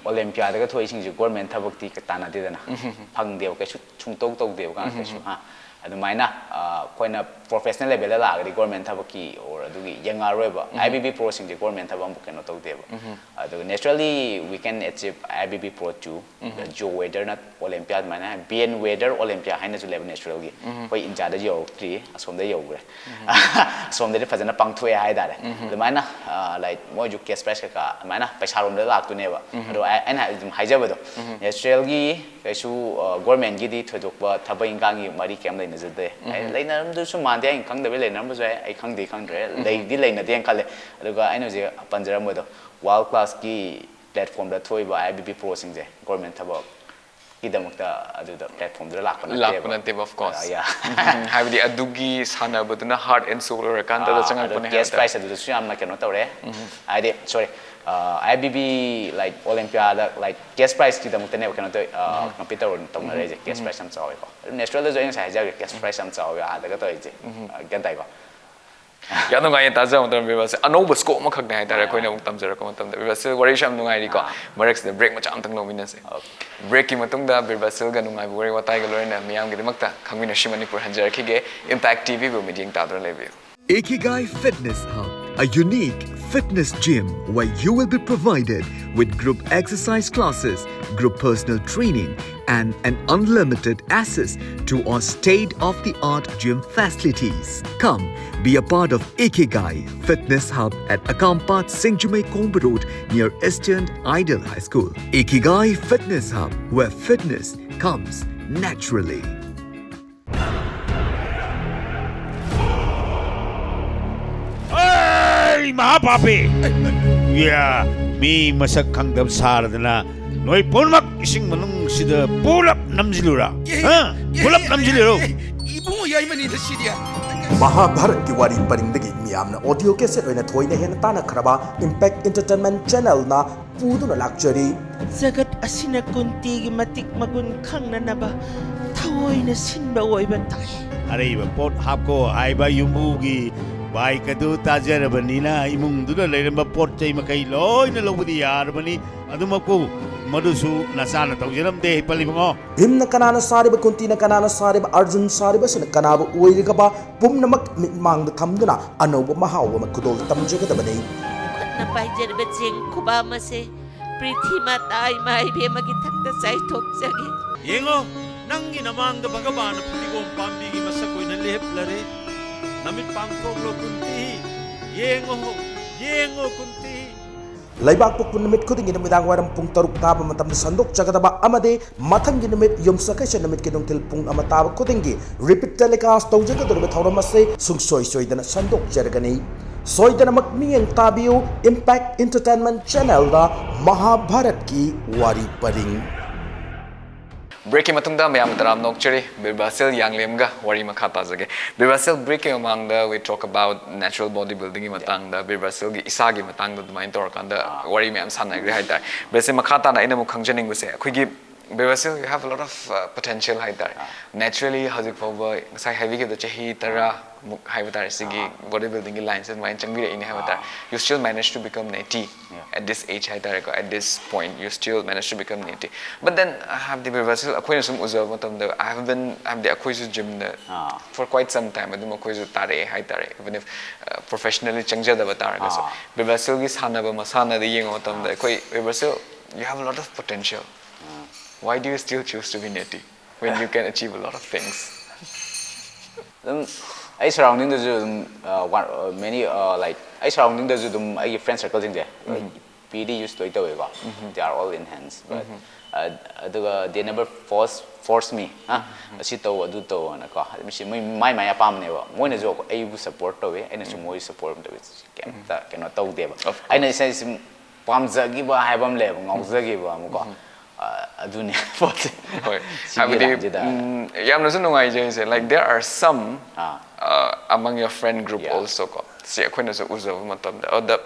Olympiaꯗꯒ ꯊꯣꯛꯏꯁꯤꯡꯁꯦ government ꯊꯕꯛꯇꯤ ꯇꯥꯟꯅꯗꯦꯗꯅ꯫ ꯐꯪꯗꯦꯕ, ꯀꯩꯁꯨ ꯁꯨꯡꯇꯧ ꯇꯧꯗꯦꯕ ꯀꯩꯁꯨ, ꯍꯥ꯫ ꯑꯗꯨꯃꯥꯏꯅ, ꯑ, ꯑꯩꯈꯣꯏꯅ professional levelꯗ ꯂꯥꯛꯑꯒꯗꯤ government ꯊꯕꯛꯀꯤ or ꯑꯗꯨꯒꯤ ꯌꯦꯡꯉꯛꯑꯔꯣꯏꯕ꯫ IFBB Proꯁꯤꯡꯁꯦ government ꯊꯕꯛ ꯑꯃꯨꯛ ꯀꯩꯅꯣ ꯇꯧꯗꯦꯕ꯫ ꯑꯗꯨꯒ naturally we can achieve IFBB Pro two, Joe Weiderꯅ Olympia ꯑꯗꯨꯃꯥꯏꯅ, Ben Weider Olympiaꯍꯥꯏꯅꯁꯨ ꯂꯩꯕ naturalꯒꯤ꯫ ꯑꯩꯈꯣꯏ ꯏꯟꯗꯤꯌꯥꯗ ꯌꯧꯔꯛꯇ꯭ꯔꯤ, ꯑꯁꯣꯝꯗ ꯌꯧꯈ꯭ꯔꯦ꯫ ꯑꯁꯣꯝꯗꯗꯤ ꯐꯖꯅ ꯄꯥꯡꯊꯣꯛꯑꯦ ꯍꯥꯏꯇꯥꯔꯦ꯫ ꯑꯗꯨꯃꯥꯏꯅ, ꯑ, like, ꯃꯣꯏꯁꯨ cash prize ꯀꯩꯀꯥ ꯑꯗꯨꯃꯥꯏꯅ ꯄꯩꯁꯥꯔꯣꯝꯗ ꯂꯥꯛꯇꯣꯏꯅꯦꯕ꯫ ꯑꯗꯣ ꯑꯩ-, ꯑꯩꯅ ꯑꯗꯨꯝ ꯍꯥꯏꯖꯕꯗꯣ, naturalꯒꯤ ꯀꯩꯁꯨ, ꯑ, governmentꯀꯤꯗꯤ ꯊꯣꯏꯗꯣꯛꯄ ꯊꯕꯛ ꯏꯟꯈꯥꯡꯒꯤ ꯃꯔꯤ ꯀꯩꯝ ꯂꯩꯅꯖꯗꯦ꯫ ꯍꯥꯏꯗꯤ ꯂꯩꯅꯔꯝꯗꯣꯏꯁꯨ ꯃꯥꯟꯗꯦ, ꯑꯩꯅ ꯈꯪꯗꯕꯩ ꯂꯩꯅꯔꯝꯕꯁꯨ ꯌꯥꯏ, ꯑꯩ ꯈꯪꯗꯦ, ꯈꯪꯗ꯭ꯔꯦ꯫ ꯂꯩꯗꯤ ꯂꯩꯅꯗꯦꯅ ꯈꯜꯂꯦ꯫ ꯑꯗꯨꯒ ꯑꯩꯅ ꯍꯧꯖꯤꯛ ꯄꯟꯖꯔꯝꯕꯗꯣ, world classꯀꯤ platformꯗ ꯊꯣꯛꯏꯕ IFBB Proꯁꯤꯡꯁꯦ government ꯊꯕꯛꯀꯤꯗꯃꯛꯇ ꯑꯗꯨꯗ platformꯗ ꯂꯥꯛꯄ ꯅꯠꯇꯦꯕ꯫ ꯂꯥꯛꯄ ꯅꯠꯇꯦꯕ, of course꯫ ꯑ, yeah. ꯍꯥꯏꯕꯗꯤ ꯑꯗꯨꯒꯤ ꯁꯥꯟꯅꯕꯗꯨꯅ heart and soul ꯑꯣꯏꯔꯀꯥꯟꯗ ꯑꯗꯣ ꯆꯪꯉꯛꯄꯅꯦ cash ꯍꯥꯏꯕ ꯇꯥꯔꯦ꯫ Prizeꯇꯁꯨ ꯌꯥꯝꯅ ꯀꯩꯅꯣ ꯇꯧꯔꯦ꯫ ꯍꯥꯏꯗꯤ, sorry, IFBB, like, Olympiaꯗ, like, cash prizeꯀꯤꯗꯃꯛꯇꯅꯦꯕ ꯀꯩꯅꯣ ꯇꯧ-, ꯑ, compete ꯇꯧꯔ-, ꯇꯧꯅꯔꯛꯏꯁꯦ꯫ Cash prize ꯌꯥꯝ ꯆꯥꯎꯋꯦꯀꯣ꯫ Naturalꯗꯁꯨ ꯑꯩ ꯉꯁꯥꯏ ꯍꯥꯏꯖꯈ꯭ꯔꯦ, cash prize ꯌꯥꯝ ꯆꯥꯎꯋꯦ ꯑꯥꯗꯒ ꯇꯧꯔꯤꯁꯦ꯫ ꯑ, ꯒ꯭ꯌꯥꯟ ꯇꯥꯏꯀꯣ? ꯌꯥꯝ ꯅꯨꯡꯉꯥꯏꯌꯦ ꯇꯥꯖꯕ ꯃꯇꯝꯗ, ꯕꯤꯔꯕꯥꯁꯤꯜ꯫ ꯑꯅꯧꯕ scope ꯑꯃꯈꯛꯅꯦ ꯍꯥꯏꯇꯥꯔꯦ ꯑꯩꯈꯣꯏꯅ ꯑꯃꯨꯛ ꯇꯝꯖꯔꯛꯄ ꯃꯇꯝꯗ꯫ ꯕꯤꯔꯕꯥꯁꯤꯜ, ꯋꯥꯔꯤꯁꯨ ꯌꯥꯝ ꯅꯨꯡꯉꯥꯏꯔꯤꯀꯣ꯫ ꯃꯔꯛꯁꯤꯗ break ꯃꯆꯥ ꯑꯝꯇꯪ ꯂꯧꯃꯤꯟꯅꯁꯦ꯫ Breakꯀꯤ ꯃꯇꯨꯡꯗ ꯕꯤꯔꯕꯥꯁꯤꯜꯒ ꯅꯨꯡꯉꯥꯏꯕ ꯋꯥꯔꯤ ꯋꯥꯇꯥꯏꯒ ꯂꯣꯏꯅꯅ ꯃꯤꯌꯥꯝꯒꯤꯗꯃꯛꯇ ꯈꯪꯃꯤꯟꯅꯁꯤ ꯃꯅꯤꯄꯨꯔ ꯍꯟꯖꯔꯛꯈꯤꯒꯦ꯫ Impact TVꯕꯨ ꯃꯤꯠꯌꯦꯡ ꯇꯥꯗꯨꯅ ꯂꯩꯕꯤꯌꯨ꯫ Ikigai Fitness Hub, a unique fitness gym where you will be provided with group exercise classes, group personal training, and an unlimited access to our state-of-the-art gym facilities. Come, be a part of Ikigai Fitness Hub at Akampat Singjumei Komba Road near Eastern Ideal High School. Ikigai Fitness Hub, where fitness comes naturally. ꯑꯩ ꯃꯍꯥ ꯄꯥꯄꯤ! ꯌꯥ, ꯃꯤ ꯃꯁꯛ ꯈꯪꯗꯕ ꯁꯥꯔꯗꯅ ꯅꯣꯏ ꯄꯨꯝꯅꯃꯛ ꯏꯁꯤꯡ ꯃꯅꯨꯡꯁꯤꯗ ꯄꯨꯂꯞ ꯅꯝꯁꯤꯜꯂꯨꯔꯥ? ꯍꯥ? ꯄꯨꯂꯞ ꯅꯝꯁꯤꯜꯂꯨꯔꯣ? ꯏꯕꯨꯡꯉꯣ ꯌꯥꯏꯃꯅꯤꯗ ꯁꯤꯗꯤ꯫ ꯃꯍꯥꯚꯥꯔꯠꯀꯤ ꯋꯥꯔꯤ ꯄꯔꯤꯡꯗꯒꯤ ꯃꯤꯌꯥꯝꯅ ꯑꯣꯗꯤꯑꯣ ꯀꯦꯁꯦꯠ ꯑꯣꯏꯅ ꯊꯣꯏꯅ ꯍꯦꯟꯅ ꯇꯥꯟꯅꯈ꯭ꯔꯕ ꯏꯝꯄꯦꯛ ꯏꯟꯇꯔꯇꯦꯟꯃꯦꯟ ꯆꯦꯅꯦꯜꯅ ꯄꯨꯗꯨꯅ ꯂꯥꯛꯆꯔꯤ꯫ ꯖꯒꯠ ꯑꯁꯤꯅ ꯀꯨꯟꯇꯤꯒꯤ ꯃꯇꯤꯛ ꯃꯒꯨꯟ ꯈꯪꯅꯅꯕ ꯊꯑꯣꯏꯅ ꯁꯤꯟꯕ ꯑꯣꯏꯕ ꯇꯥꯏ꯫ ꯑꯔꯩꯕ ꯄꯣꯠ ꯍꯥꯞꯀꯣ ꯍꯥꯏꯕ ꯌꯨꯝꯕꯨꯒꯤ ꯕꯥꯏꯛ ꯑꯗꯨ ꯇꯥꯖꯔꯕꯅꯤꯅ ꯏꯃꯨꯡꯗꯨꯗ ꯂꯩꯔꯝꯕ ꯄꯣꯠ ꯆꯩ ꯃꯈꯩ ꯂꯣꯏꯅ ꯂꯧꯕꯗꯤ ꯌꯥꯔꯕꯅꯤ꯫ ꯑꯗꯨꯃꯛꯄꯨ ꯃꯗꯨꯁꯨ ꯅꯆꯥꯅ ꯇꯧꯖꯔꯝꯗꯦ ꯍꯩꯄꯜ ꯏꯕꯨꯡꯉꯣ꯫ ꯚꯤꯝꯅ ꯀꯅꯥꯅ ꯁꯥꯔꯤꯕ, ꯀꯨꯟꯇꯤꯅ ꯀꯅꯥꯅ ꯁꯥꯔꯤꯕ, ꯑꯔꯖꯨꯟ ꯁꯥꯔꯤꯕꯁꯤꯅ ꯀꯅꯥꯕꯨ ꯑꯣꯏꯔꯤꯒꯕ ꯄꯨꯝꯅꯃꯛ ꯃꯤꯠꯃꯥꯡꯗ ꯊꯝꯗꯨꯅ ꯑꯅꯧꯕ ꯃꯍꯥꯎ ꯑꯃ ꯈꯨꯗꯣꯜ ꯇꯝꯖꯒꯗꯕꯅꯤ꯫ ꯈꯨꯠꯅ ꯄꯥꯏꯖꯔꯤꯕ ꯆꯦꯡ ꯈꯨꯕꯥꯝ ꯑꯁꯦ ꯄ꯭ꯔꯤꯊꯤ ꯃꯥꯇꯥ ꯏꯃꯥ ꯏꯕꯦꯝꯃꯒꯤ ꯊꯛꯇ ꯆꯥꯏꯊꯣꯛꯆꯒꯦ꯫ ꯌꯦꯡꯉꯣ, ꯅꯪꯒꯤ ꯅꯃꯥꯡꯗ ꯚꯒꯕꯥꯟꯅ ꯐꯗꯤꯒꯣꯝ ꯄꯥꯝꯕꯤꯒꯤ ꯃꯁꯛ ꯑꯣꯏꯅ ꯂꯦꯞꯂꯔꯦ꯫ ꯅꯃꯤꯠ ꯄꯥꯡꯊꯣꯛꯂꯣ ꯀꯨꯟꯇꯤ, ꯌꯦꯡꯉꯣ, ꯌꯦꯡꯉꯣ ꯀꯨꯟꯇꯤ꯫ ꯂꯩꯕꯥꯛꯄꯣꯛꯄ ꯅꯨꯃꯤꯠ ꯈꯨꯗꯤꯡꯒꯤ ꯅꯨꯃꯤꯗꯥꯡ ꯋꯥꯏꯔꯝ ꯄꯨꯡ ꯇꯔꯨꯛ ꯇꯥꯕ ꯃꯇꯝꯗ ꯁꯟꯗꯣꯛꯆꯒꯗꯕ ꯑꯃꯗꯤ ꯃꯊꯪꯒꯤ ꯅꯨꯃꯤꯠ ꯌꯨꯝꯁꯀꯩꯁ ꯅꯨꯃꯤꯠꯀꯤ ꯅꯨꯡꯊꯤꯜ ꯄꯨꯡ ꯑꯃ ꯇꯥꯕ ꯈꯨꯗꯤꯡꯒꯤ ꯔꯤꯄꯤꯠ ꯇꯦꯂꯤꯀꯥꯁ ꯇꯧꯖꯒꯗꯧꯔꯤꯕ ꯊꯧꯔꯝ ꯑꯁꯤ ꯁꯨꯡꯁꯣꯏ ꯁꯣꯏꯗꯅ ꯁꯟꯗꯣꯛꯆꯔꯒꯅꯤ꯫ ꯁꯣꯏꯗꯅꯃꯛ ꯃꯤꯠꯌꯦꯡ ꯇꯥꯕꯤꯌꯨ ꯏꯝꯄꯦꯛ ꯏꯟꯇꯔꯇꯦꯟꯃꯦꯟ ꯆꯦꯅꯦꯜꯗ ꯃꯍꯥꯚꯥꯔꯠꯀꯤ ꯋꯥꯔꯤ ꯄꯔꯤꯡ꯫ ꯕ꯭ꯔꯦꯛꯀꯤ ꯃꯇꯨꯡꯗ ꯃꯌꯥꯝ ꯇꯔꯥꯝꯅ ꯑꯣꯛꯆꯔꯤ꯫ ꯕꯤꯔꯕꯥꯁꯤꯜ ꯌꯥꯡꯂꯦꯝꯒ ꯋꯥꯔꯤ ꯃꯈꯥ ꯇꯥꯖꯒꯦ꯫ ꯕꯤꯔꯕꯥꯁꯤꯜ, ꯕ꯭ꯔꯦꯛꯀꯤ ꯃꯃꯥꯡꯗ we talk about natural body buildingꯒꯤ ꯃꯇꯥꯡꯗ, ꯕꯤꯔꯕꯥꯁꯤꯜꯒꯤ ꯏꯁꯥꯒꯤ ꯃꯇꯥꯡꯗ ꯑꯗꯨꯃꯥꯏꯅ ꯇꯧꯔꯀꯥꯟꯗ ꯋꯥꯔꯤ ꯃꯌꯥꯝ ꯁꯥꯟꯅꯈ꯭ꯔꯦ ꯍꯥꯏꯇꯥꯔꯦ꯫ ꯕ꯭ꯔꯦꯛꯁꯦ ꯃꯈꯥ ꯇꯥꯅ ꯑꯩꯅ ꯑꯃꯨꯛ ꯈꯪꯖꯅꯤꯡꯕꯁꯦ, ꯑꯩꯈꯣꯏꯒꯤ ꯕꯤꯔꯕꯥꯁꯤꯜ, you have a lot of uh, potential ꯍꯥꯏꯇꯥꯔꯦ꯫ Naturally ꯍꯧꯖꯤꯛ ꯐꯥꯎꯕ ꯉꯁꯥꯏ ꯍꯥꯏꯕꯤꯈꯤꯕꯗ ꯆꯍꯤ ꯇꯔꯥ ꯑꯃꯨꯛ ꯍꯥꯏꯕ ꯇꯥꯔꯦ, ꯁꯤꯒꯤ body buildingꯒꯤ lineꯁꯦ ꯑꯗꯨꯃꯥꯏꯅ ꯆꯪꯕꯤꯔꯛꯏꯅꯦ ꯍꯥꯏꯕ ꯇꯥꯔꯦ꯫ You still manage to become natty at this age ꯍꯥꯏ ꯇꯥꯔꯦꯀꯣ, at this point you still manage to become natty. But then, uh, ꯍꯥꯏꯕꯗꯤ ꯕꯤꯔꯕꯥꯁꯤꯜ ꯑꯩꯈꯣꯏꯅ ꯁꯨꯝ ꯎꯖꯕ ꯃꯇꯝꯗ, I have been, ꯍꯥꯏꯕꯗꯤ ꯑꯩꯈꯣꯏꯁꯨ gymꯗ for quite some time ꯑꯗꯨꯝ ꯑꯩꯈꯣꯏꯁꯨ ꯇꯥꯔꯛꯑꯦ ꯍꯥꯏ ꯇꯥꯔꯦ, even if, uh, professionally ꯆꯪꯖꯗꯕ ꯇꯥꯔꯒꯁꯨ꯫ ꯕꯤꯔꯕꯥꯁꯤꯜꯒꯤ ꯁꯥꯟꯅꯕ ꯃꯁꯥꯟꯅꯗ ꯌꯦꯡꯕ ꯃꯇꯝꯗ ꯑꯩꯈꯣꯏ, "ꯕꯤꯔꯕꯥꯁꯤꯜ, you have a lot of potential. Why do you still choose to be natty when you can achieve a lot of things?" ꯑꯗꯨꯝ ꯑꯩ surroundingꯗꯁꯨ ꯑꯗꯨꯝ many, like, ꯑꯩ surroundingꯗꯁꯨ ꯑꯗꯨꯝ ꯑꯩꯒꯤ friend circleꯁꯤꯡꯁꯦ ꯄꯤꯗꯤ use ꯂꯣꯏ ꯇꯧꯋꯦꯀꯣ, they are all in hands, but ꯑꯗꯨꯒ they never force force me, ꯑꯁꯤ ꯇꯧ ꯑꯗꯨ ꯇꯧ ꯍꯥꯏꯅꯀꯣ꯫ ꯃꯁꯤ ꯃꯣꯏ ꯃꯥꯏ ꯃꯥꯏ ꯑꯄꯥꯝꯕꯅꯦꯕ꯫ ꯃꯣꯏꯅꯁꯨ ꯑꯩꯕꯨ support ꯇꯧꯋꯦ, ꯑꯩꯅꯁꯨ ꯃꯣꯏ support ꯇꯧꯋꯦ꯫ ꯀꯩꯝꯇ ꯀꯩꯅꯣ ꯇꯧꯗꯦꯕ꯫ ꯑꯩꯅ ꯏꯁꯥ ꯏꯁꯤꯡ ꯄꯥꯝꯖꯈꯤꯕ ꯍꯥꯏꯕ ꯑꯃ ꯂꯩꯌꯦꯕ, ꯉꯥꯎꯖꯈꯤꯕ ꯑꯃꯀꯣ꯫ ꯑꯗꯨꯅꯦ ꯄꯣꯠꯁꯦ꯫ ꯍꯣꯏ꯫ ꯁꯤꯒꯤ ꯍꯥꯏꯕꯗꯤ, lineꯁꯤꯗ꯫ ꯎꯝ, ꯌꯥꯝꯅꯁꯨ ꯅꯨꯡꯉꯥꯏꯖꯩꯁꯦ, like, there are some, ah. uh, among your friend group Yeah. also ꯀꯣ, ꯁꯤ ꯑꯩꯈꯣꯏꯅꯁꯨ ꯎꯖꯕ ꯃꯇꯝꯗ, ꯑꯗ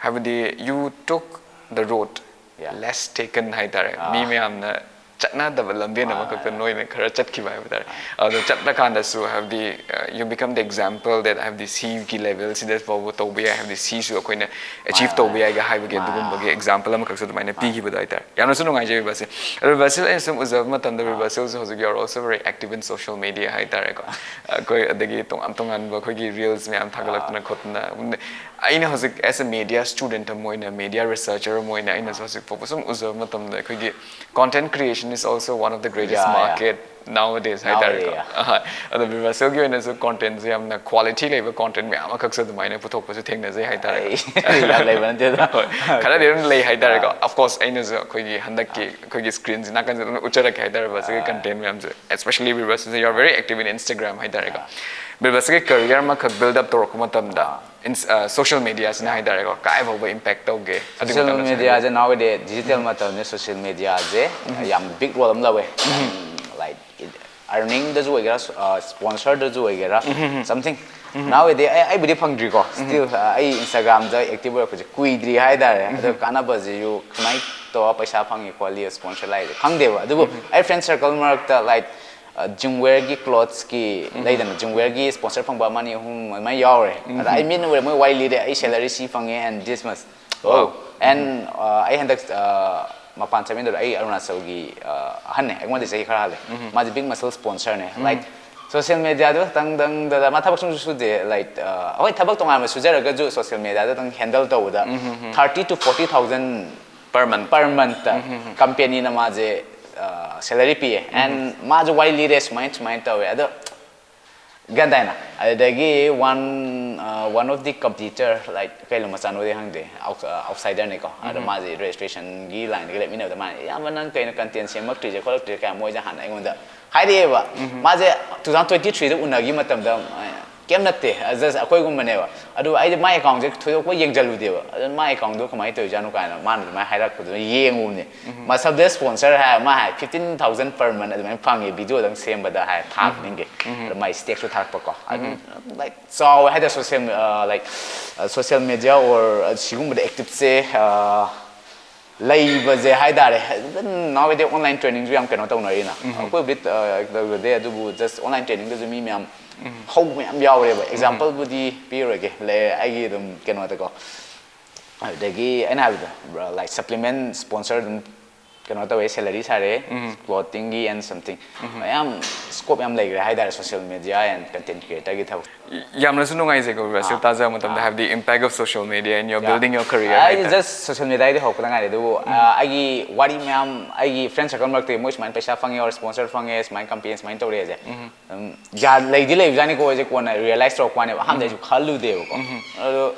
ꯍꯥꯏꯕꯗꯤ you took the road Yeah. less taken ꯍꯥꯏ ꯇꯥꯔꯦ꯫ ꯑꯥ꯫ ꯃꯤ ꯃꯌꯥꯝꯅ ꯆꯠꯅꯗꯕ ꯂꯝꯕꯦꯟ ꯑꯃꯈꯛꯇ ꯅꯣꯏꯅ ꯈꯔ ꯆꯠꯈꯤꯕ ꯍꯥꯏꯕ ꯇꯥꯔꯦ꯫ ꯑꯗꯣ ꯆꯠꯂꯀꯥꯟꯗꯁꯨ ꯍꯥꯏꯕꯗꯤ, uh, you become the example that ꯍꯥꯏꯕꯗꯤ ꯁꯤꯒꯤ levelꯁꯤꯗ ꯐꯥꯎꯕ ꯇꯧꯕ ꯌꯥꯏ, ꯍꯥꯏꯕꯗꯤ ꯁꯤꯁꯨ ꯑꯩꯈꯣꯏꯅ achieve ꯇꯧꯕ ꯌꯥꯏꯒ ꯍꯥꯏꯕꯒꯤ ꯑꯗꯨꯒꯨꯝꯕꯒꯤ example ꯑꯃꯈꯛꯁꯨ ꯑꯗꯨꯃꯥꯏꯅ ꯄꯤꯈꯤꯕꯗꯣ ꯍꯥꯏ ꯇꯥꯔꯦ꯫ ꯌꯥꯝꯅꯁꯨ ꯅꯨꯡꯉꯥꯏꯖꯩ ꯕꯥꯁꯤꯜ꯫ ꯑꯗꯣ ꯕꯥꯁꯤꯜ, ꯑꯩꯅ ꯁꯨꯝ ꯎꯖꯕ ꯃꯇꯝꯗ ꯕꯥꯁꯤꯜꯁꯨ ꯍꯧꯖꯤꯛ you are also very active in social media ꯍꯥꯏ ꯇꯥꯔꯦꯀꯣ꯫ ꯑꯩꯈꯣꯏ ꯑꯗꯒꯤ ꯇꯣꯉꯥꯟ ꯇꯣꯉꯥꯟꯕ ꯑꯩꯈꯣꯏꯒꯤ reels ꯃꯌꯥꯝ ꯊꯥꯒꯠꯂꯛꯇꯅ ꯈꯣꯠꯇꯅ, ꯑꯩꯅ ꯍꯧꯖꯤꯛ as a media student ꯑꯃ ꯑꯣꯏꯅ, media researcher ꯑꯃ ꯑꯣꯏꯅ ꯑꯩꯅꯁꯨ ꯍꯧꯖꯤꯛ ꯐꯥꯎꯕ ꯁꯨꯝ ꯎꯖꯕ ꯃꯇꯝꯗ ꯑꯩꯈꯣꯏꯒꯤ content creation is also one of the greatest Yeah, yeah. market nowadays ꯍꯥꯏ ꯇꯥꯔꯦꯀꯣ꯫ Nowadays, yeah. ꯑꯍꯣꯏ꯫ ꯑꯗꯣ ꯕꯥꯁꯤꯜꯒꯤ ꯑꯣꯏꯅꯁꯨ contentꯁꯦ ꯌꯥꯝꯅ quality ꯂꯩꯕ content ꯃꯌꯥꯝ ꯑꯃꯈꯛꯁꯨ ꯑꯗꯨꯃꯥꯏꯅ ꯄꯨꯊꯣꯛꯄꯁꯨ ꯊꯦꯡꯅꯖꯩ ꯍꯥꯏ ꯇꯥꯔꯦꯀꯣ꯫ ꯑꯩ ꯌꯥꯝ ꯂꯩꯕ ꯅꯠꯇꯦꯗ꯫ ꯍꯣꯏ, ꯈꯔꯗꯤ ꯑꯗꯨꯝ ꯂꯩ ꯍꯥꯏ ꯇꯥꯔꯦꯀꯣ꯫ Of course, ꯑꯩꯅꯁꯨ ꯑꯩꯈꯣꯏꯒꯤ ꯍꯟꯗꯛꯀꯤ ꯑꯩꯈꯣꯏꯒꯤ screenꯁꯤ ꯅꯥꯀꯟꯁꯤꯗ ꯑꯗꯨꯝ ꯎꯠꯆꯔꯛꯀꯦ ꯍꯥꯏ ꯇꯥꯔꯦ, ꯕꯥꯁꯤꯜꯒꯤ content ꯃꯌꯥꯝꯁꯦ, especially ꯕꯥꯁꯤꯜꯁꯦ you are very active in Instagram ꯍꯥꯏ ꯇꯥꯔꯦꯀꯣ꯫ ꯕꯥꯁꯤꯜꯒꯤ career ꯑꯃꯈꯛ build up ꯇꯧꯔꯛꯄ ꯃꯇꯝꯗ, ꯏꯟꯁ-, ꯑ, social mediaꯁꯤꯅ ꯍꯥꯏ ꯇꯥꯔꯦꯀꯣ, ꯀꯥꯏ ꯐꯥꯎꯕ impact ꯇꯧꯒꯦ? ꯑꯗꯨꯒꯤ Social ꯃꯇꯥꯡꯗꯁꯨ mediaꯁꯦ nowadays digital ꯃꯇꯝꯅꯦ, social mediaꯁꯦ ꯌꯥꯝ big role ꯑꯃ ꯂꯧꯋꯦ꯫ Like, earningꯗꯁꯨ ꯑꯣꯏꯒꯦꯔꯥ, sponsorꯗꯁꯨ ꯑꯣꯏꯒꯦꯔꯥ, something꯫ Nowadays ꯑꯩ, ꯑꯩꯕꯨꯗꯤ ꯐꯪꯗ꯭ꯔꯤꯀꯣ, still, ꯑ, ꯑꯩ Instagramꯗ active ꯑꯣꯏꯔꯛꯄꯁꯦ ꯀꯨꯏꯗ꯭ꯔꯤ ꯍꯥꯏ ꯇꯥꯔꯦ꯫ ꯑꯗꯣ ꯀꯥꯟꯅꯕꯁꯤꯁꯨ ꯀꯃꯥꯏꯅ ꯇꯧꯔ ꯄꯩꯁꯥ ꯐꯪꯉꯤ ꯈꯣꯠꯂꯤ, sponsor ꯂꯥꯛꯏꯁꯦ ꯈꯪꯗꯦꯕ꯫ ꯑꯗꯨꯕꯨ ꯑꯩ friend circle ꯃꯔꯛꯇ, like, ꯖꯤꯝꯋꯦꯌꯔꯒꯤ ꯀ꯭ꯂꯣꯠꯁꯀꯤ ꯂꯩꯗꯅ, ꯖꯤꯝꯋꯦꯌꯔꯒꯤ ꯁ꯭ꯄꯣꯟꯁꯔ ꯐꯪꯕ ꯑꯃ ꯑꯅꯤ ꯑꯍꯨꯝ ꯑꯗꯨꯃꯥꯏꯅ ꯌꯥꯎꯔꯦ꯫ ꯑꯗ ꯑꯩ ꯃꯤꯠꯅ ꯎꯔꯦ, ꯃꯣꯏ ꯋꯥꯔꯤ ꯂꯤꯔꯦ, "ꯑꯩ ꯁꯦꯂꯔꯤ ꯁꯤ ꯐꯪꯉꯦ, and this much." Wow. And ꯑꯩ ꯍꯟꯗꯛ ꯑ, ꯃꯄꯥꯟ ꯆꯠꯃꯤꯟꯅꯗꯣ, ꯑꯩ ꯑꯔꯨꯅꯥꯆꯜꯒꯤ ꯑ, ꯑꯍꯟꯅꯦ, ꯑꯩꯉꯣꯟꯗ ꯆꯍꯤ ꯈꯔ ꯍꯜꯂꯦ꯫ ꯃꯥꯁꯦ ꯕꯤꯛ ꯃꯁꯜ ꯁ꯭ꯄꯣꯟꯁꯔꯅꯦ꯫ ꯂꯥꯏꯛ ꯁꯣꯁꯤꯌꯦꯜ ꯃꯦꯗꯤꯌꯥꯗꯨ ꯈꯛꯇꯪꯗꯪꯗ ꯃꯥ ꯊꯕꯛ ꯁꯨꯡꯁꯨ ꯁꯨꯗꯦ꯫ ꯂꯥꯏꯛ ꯍꯣꯏ, ꯊꯕꯛ ꯇꯣꯉꯥꯟꯕ ꯁꯨꯖꯔꯒꯁꯨ ꯁꯣꯁꯤꯌꯦꯜ ꯃꯦꯗꯤꯌꯥꯗꯨ ꯈꯛꯇꯪ ꯍꯦꯟꯗꯜ ꯇꯧꯕꯗ thirty two forty thousand Per month. Per month ꯀꯝꯄꯦꯅꯤꯅ ꯃꯥꯁꯦ ꯁꯦꯂꯔꯤ ꯄꯤꯌꯦ꯫ And ꯃꯥꯁꯨ ꯋꯥꯔꯤ ꯂꯤꯔꯦ, ꯁꯨꯃꯥꯏꯅ ꯁꯨꯃꯥꯏꯅ ꯇꯧꯋꯦ꯫ ꯑꯗꯣ ꯒ꯭ꯌꯥꯟ ꯇꯥꯏꯅ, ꯑꯗꯨꯗꯒꯤ one one of the competitor, like, ꯀꯩ ꯂꯝ ꯃꯆꯥꯅꯣꯗꯤ ꯈꯪꯗꯦ, ꯑꯥꯎꯠꯁꯥꯏꯗꯔꯅꯤꯀꯣ꯫ ꯑꯗꯣ ꯃꯥꯁꯦ ꯔꯦꯖꯤꯁꯇ꯭ꯔꯦꯁꯟꯒꯤ ꯂꯥꯏꯟꯗꯒꯤ ꯂꯦꯞꯃꯤꯟꯅꯕꯗ ꯃꯥꯅ, "ꯏꯌꯥꯝꯕ, ꯅꯪ ꯀꯩꯅꯣ ꯀꯟꯇꯦꯟ ꯁꯦꯝꯃꯛꯇ꯭ꯔꯤꯁꯦ ꯈꯣꯠꯂꯛꯇ꯭ꯔꯤꯁꯦ?" ꯀꯥꯏꯅ ꯃꯣꯏꯁꯦ ꯍꯥꯟꯅ ꯑꯩꯉꯣꯟꯗ ꯍꯥꯏꯔꯛꯑꯦꯕ꯫ ꯃꯥꯁꯦ two thousand twenty three ꯗ ꯎꯅꯈꯤ ꯃꯇꯝꯗ, ꯑ, ꯀꯩꯝ ꯅꯠꯇꯦ, just ꯑꯩꯈꯣꯏꯒꯨꯝꯕꯅꯦꯕ꯫ ꯑꯗꯨ ꯑꯩꯗꯤ ꯃꯥꯏ ꯑꯦꯀꯥꯎꯟꯁꯦ ꯊꯣꯏꯗꯣꯛꯄ ꯌꯦꯡꯁꯤꯜꯂꯨꯗꯦꯕ꯫ ꯑꯗꯨ ꯃꯥꯏ ꯑꯦꯀꯥꯎꯟꯗꯣ ꯀꯃꯥꯏꯅ ꯇꯧꯔꯤꯖꯥꯠꯅꯣ ꯀꯥꯏꯅ ꯃꯥꯅ ꯑꯗꯨꯃꯥꯏꯅ ꯍꯥꯏꯔꯛꯄꯗꯨꯗ ꯌꯦꯡꯉꯨꯕꯅꯦ꯫ ꯃꯁꯜꯗ ꯁ꯭ꯄꯣꯟꯁꯔ ꯍꯥꯏ, ꯃꯥ ꯍꯥꯏ fifteen thousand per month ꯑꯗꯨꯃꯥꯏꯅ ꯐꯪꯉꯦ, ꯚꯤꯗꯤꯑꯣꯗꯪ ꯁꯦꯝꯕꯗ ꯍꯥꯏ, ꯊꯥ ꯈꯨꯗꯤꯡꯒꯤ꯫ ꯑꯗꯨ ꯃꯥꯏ ꯁ꯭ꯇꯦꯛꯁꯨ ꯊꯥꯔꯛꯄꯀꯣ꯫ ꯑꯗꯨꯝ, ꯂꯥꯏꯛ, ꯆꯥꯎꯋꯦ ꯍꯥꯏꯇꯥꯔꯦ, social, like, social media or ꯁꯤꯒꯨꯝꯕꯗ ꯑꯦꯛꯇꯤꯞꯁꯦ ꯂꯩꯕꯁꯦ ꯍꯥꯏꯇꯥꯔꯦ꯫ Even nowadays online trainingꯁꯨ ꯌꯥꯝ ꯀꯩꯅꯣ ꯇꯧꯅꯔꯤꯅ꯫ ꯑꯩꯈꯣꯏꯕꯨꯗꯤ ꯇꯧꯗꯦ, ꯑꯗꯨꯕꯨ just online trainingꯗꯁꯨ ꯃꯤ ꯃꯌꯥꯝ ꯍꯧꯕ ꯃꯌꯥꯝ ꯌꯥꯎꯔꯦꯕ꯫ Exampleꯕꯨꯗꯤ ꯄꯤꯔꯨꯔꯒꯦ, ꯂꯩ, ꯑꯩꯒꯤ ꯑꯗꯨꯝ ꯀꯩꯅꯣꯗꯀꯣ꯫ ꯑꯗꯨꯗꯒꯤ ꯑꯩꯅ ꯍꯥꯏꯕꯗꯣ, ꯂꯥꯏꯛ, ꯁꯄ꯭ꯂꯤꯃꯦꯟ ꯁ꯭ꯄꯣꯟꯁꯔ ꯑꯗꯨꯝ ꯀꯩꯅꯣ ꯇꯧꯋꯦ, ꯁꯦꯂꯔꯤ ꯁꯥꯔꯦ, ꯀ꯭ꯂꯣꯊꯤꯡꯒꯤ and something ꯃꯌꯥꯝ, ꯁ꯭ꯀꯣꯞ ꯌꯥꯝ ꯂꯩꯈ꯭ꯔꯦ ꯍꯥꯏꯇꯥꯔꯦ, ꯁꯣꯁꯤꯌꯦꯜ ꯃꯦꯗꯤꯌꯥ and content creatorꯒꯤ ꯊꯕꯛ꯫ ꯌꯥꯝꯅꯁꯨ ꯅꯨꯡꯉꯥꯏꯖꯩꯀꯣ, ꯕ꯭ꯔꯥꯁꯤꯜ, ꯇꯥꯖꯕ ꯃꯇꯝꯗ, ꯍꯥꯏꯕꯗꯤ impact of social media in your building your career ꯑꯩ ꯍꯥꯏꯇꯥꯔꯦ꯫ Just ꯁꯣꯁꯤꯌꯦꯜ ꯃꯦꯗꯤꯌꯥꯗꯤ ꯍꯧꯔꯛꯄꯗ ꯉꯥꯏꯔꯤ, ꯑꯗꯨꯕꯨ ꯑ, ꯑꯩꯒꯤ ꯋꯥꯔꯤ ꯃꯌꯥꯝ, ꯑꯩꯒꯤ ꯐ꯭ꯔꯦꯟ ꯁꯔꯀꯜ ꯃꯔꯛꯇꯒꯤ ꯃꯣꯏ ꯁꯨꯃꯥꯏꯅ ꯄꯩꯁꯥ ꯐꯪꯉꯦ ꯑꯣꯔ ꯁ꯭ꯄꯣꯟꯁꯔ ꯐꯪꯉꯦ, ꯁꯨꯃꯥꯏꯅ ꯀꯝꯄꯦꯅꯤ ꯁꯨꯃꯥꯏꯅ ꯇꯧꯔꯦꯁꯦ꯫ ꯎꯝ, ꯌꯥ-, ꯂꯩꯗꯤ ꯂꯩꯕꯖꯥꯠꯅꯤꯀꯣ, ꯑꯩꯁꯦ ꯀꯣꯟꯅ ꯔꯤꯌꯦꯂꯥꯏꯁ ꯇꯧꯔꯛꯄ ꯋꯥꯅꯦꯕ, ꯑꯍꯥꯟꯕꯗ ꯑꯩꯁꯨ ꯈꯜꯂꯨꯗꯦꯕꯀꯣ꯫ ꯑꯗꯣ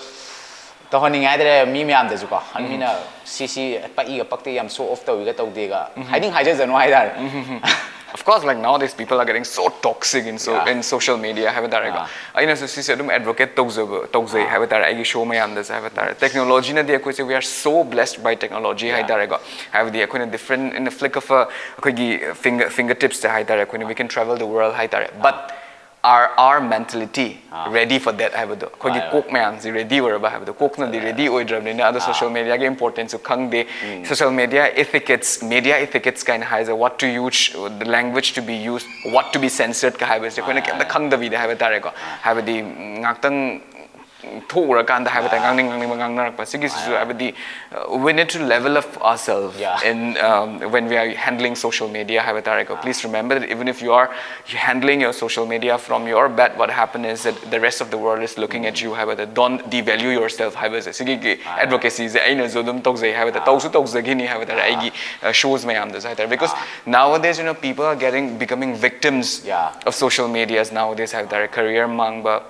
ꯇꯧꯍꯟꯅꯤꯡꯉꯦ ꯍꯥꯏꯇꯥꯔꯦ ꯃꯤ ꯃꯌꯥꯝꯗꯁꯨꯀꯣ꯫ ꯑꯗꯨ ꯃꯤꯅ ꯁꯤ, ꯁꯤ ꯄꯛꯏꯒ ꯄꯛꯇꯦ, ꯌꯥꯝ ꯁꯣ ꯑꯣꯐ ꯇꯧꯏꯒ ꯇꯧꯗꯦꯒ ꯍꯥꯏꯅꯤꯡ ꯍꯥꯏꯖꯖꯅꯨ ꯍꯥꯏꯇꯥꯔꯦ꯫ Of course, like, nowadays people are getting so toxic in so Yeah. in social media ꯍꯥꯏꯕ ꯇꯥꯔꯦꯀꯣ꯫ ꯑꯥ꯫ ꯑꯩꯅꯁꯨ ꯁꯤꯁꯦ ꯑꯗꯨꯝ ꯑꯦꯗꯚꯣꯀꯦꯠ ꯇꯧꯖꯕ, ꯇꯧꯖꯩ ꯍꯥꯏꯕ ꯇꯥꯔꯦ, ꯑꯩꯒꯤ ꯁꯣ ꯃꯌꯥꯝꯗꯁꯨ ꯍꯥꯏꯕ ꯇꯥꯔꯦ꯫ ꯇꯦꯛꯅꯣꯂꯣꯖꯤꯅꯗꯤ ꯑꯩꯈꯣꯏꯁꯦ, we are so blessed by technology Yeah. ꯍꯥꯏ ꯇꯥꯔꯦꯀꯣ꯫ ꯍꯥꯏꯕꯗꯤ ꯑꯩꯈꯣꯏꯅ different, in a flick of a, ꯑꯩꯈꯣꯏꯒꯤ finger, finger tipsꯇ ꯍꯥꯏ ꯇꯥꯔꯦ, ꯑꯩꯈꯣꯏꯅ we can travel the world ꯍꯥꯏ ꯇꯥꯔꯦ꯫ But Are our mentality ready for that ꯍꯥꯏꯕꯗꯣ, ꯑꯩꯈꯣꯏꯒꯤ ꯀꯣꯛ ꯃꯌꯥꯝꯁꯤ ꯔꯦꯗꯤ ꯑꯣꯏꯔꯕ ꯍꯥꯏꯕꯗꯣ, ꯀꯣꯛꯅꯗꯤ ꯔꯦꯗꯤ ꯑꯣꯏꯗ꯭ꯔꯕꯅꯤꯅ, ꯑꯗꯣ ꯁꯣꯁꯤꯌꯦꯜ ꯃꯦꯗꯤꯌꯥꯒꯤ ꯏꯝꯄꯣꯔꯇꯦꯟꯁꯁꯨ ꯈꯪꯗꯦ, ꯁꯣꯁꯤꯌꯦꯜ ꯃꯦꯗꯤꯌꯥ ꯏꯊꯤꯀꯦꯠꯁ, ꯃꯦꯗꯤꯌꯥ ꯏꯊꯤꯀꯦꯠꯁ ꯀꯥꯏꯅ ꯍꯥꯏꯁꯦ, what to use, the language to be used, what to be censored ꯀ ꯍꯥꯏꯕꯁꯦ ꯑꯩꯈꯣꯏꯅ ꯀꯩꯝꯇ ꯈꯪꯗꯕꯤꯗ ꯍꯥꯏꯕ ꯇꯥꯔꯦꯀꯣ, ꯍꯥꯏꯕꯗꯤ ꯉꯥꯛꯇꯪ ꯊꯣꯛꯎꯔꯀꯥꯟꯗ ꯍꯥꯏꯕ ꯇꯥꯔꯦ, ꯉꯥꯡꯅꯤꯡ ꯉꯥꯡꯅꯤꯡꯕ ꯉꯥꯡꯅꯔꯛꯄ ꯁꯤꯒꯤꯁꯤꯁꯨ, ꯍꯥꯏꯕꯗꯤ, uh, we need to level up ourselves in, um, when we are handling social media ꯍꯥꯏꯕ ꯇꯥꯔꯦꯀꯣ. Please remember that even if you are handling your social media from your bed, what happened is that the rest of the world is looking at you ꯍꯥꯏꯕꯗ, don't devalue yourself ꯍꯥꯏꯕꯁꯦ, ꯁꯤꯒꯤ ꯑꯦꯗꯚꯣꯀꯦꯁꯤꯁꯦ ꯑꯩꯅꯁꯨ ꯑꯗꯨꯝ ꯇꯧꯖꯩ ꯍꯥꯏꯕꯗ, ꯇꯧꯁꯨ ꯇꯧꯖꯈꯤꯅꯤ ꯍꯥꯏꯕ ꯇꯥꯔꯦ, ꯑꯩꯒꯤ ꯁꯣꯁ ꯃꯌꯥꯝꯗꯁꯨ ꯍꯥꯏ ꯇꯥꯔꯦ. Because nowadays, you know, people are getting, becoming victims of social medias nowadays ꯍꯥꯏꯕ ꯇꯥꯔꯦ. ꯀꯦꯔꯤꯌꯔ ꯃꯥꯡꯕ,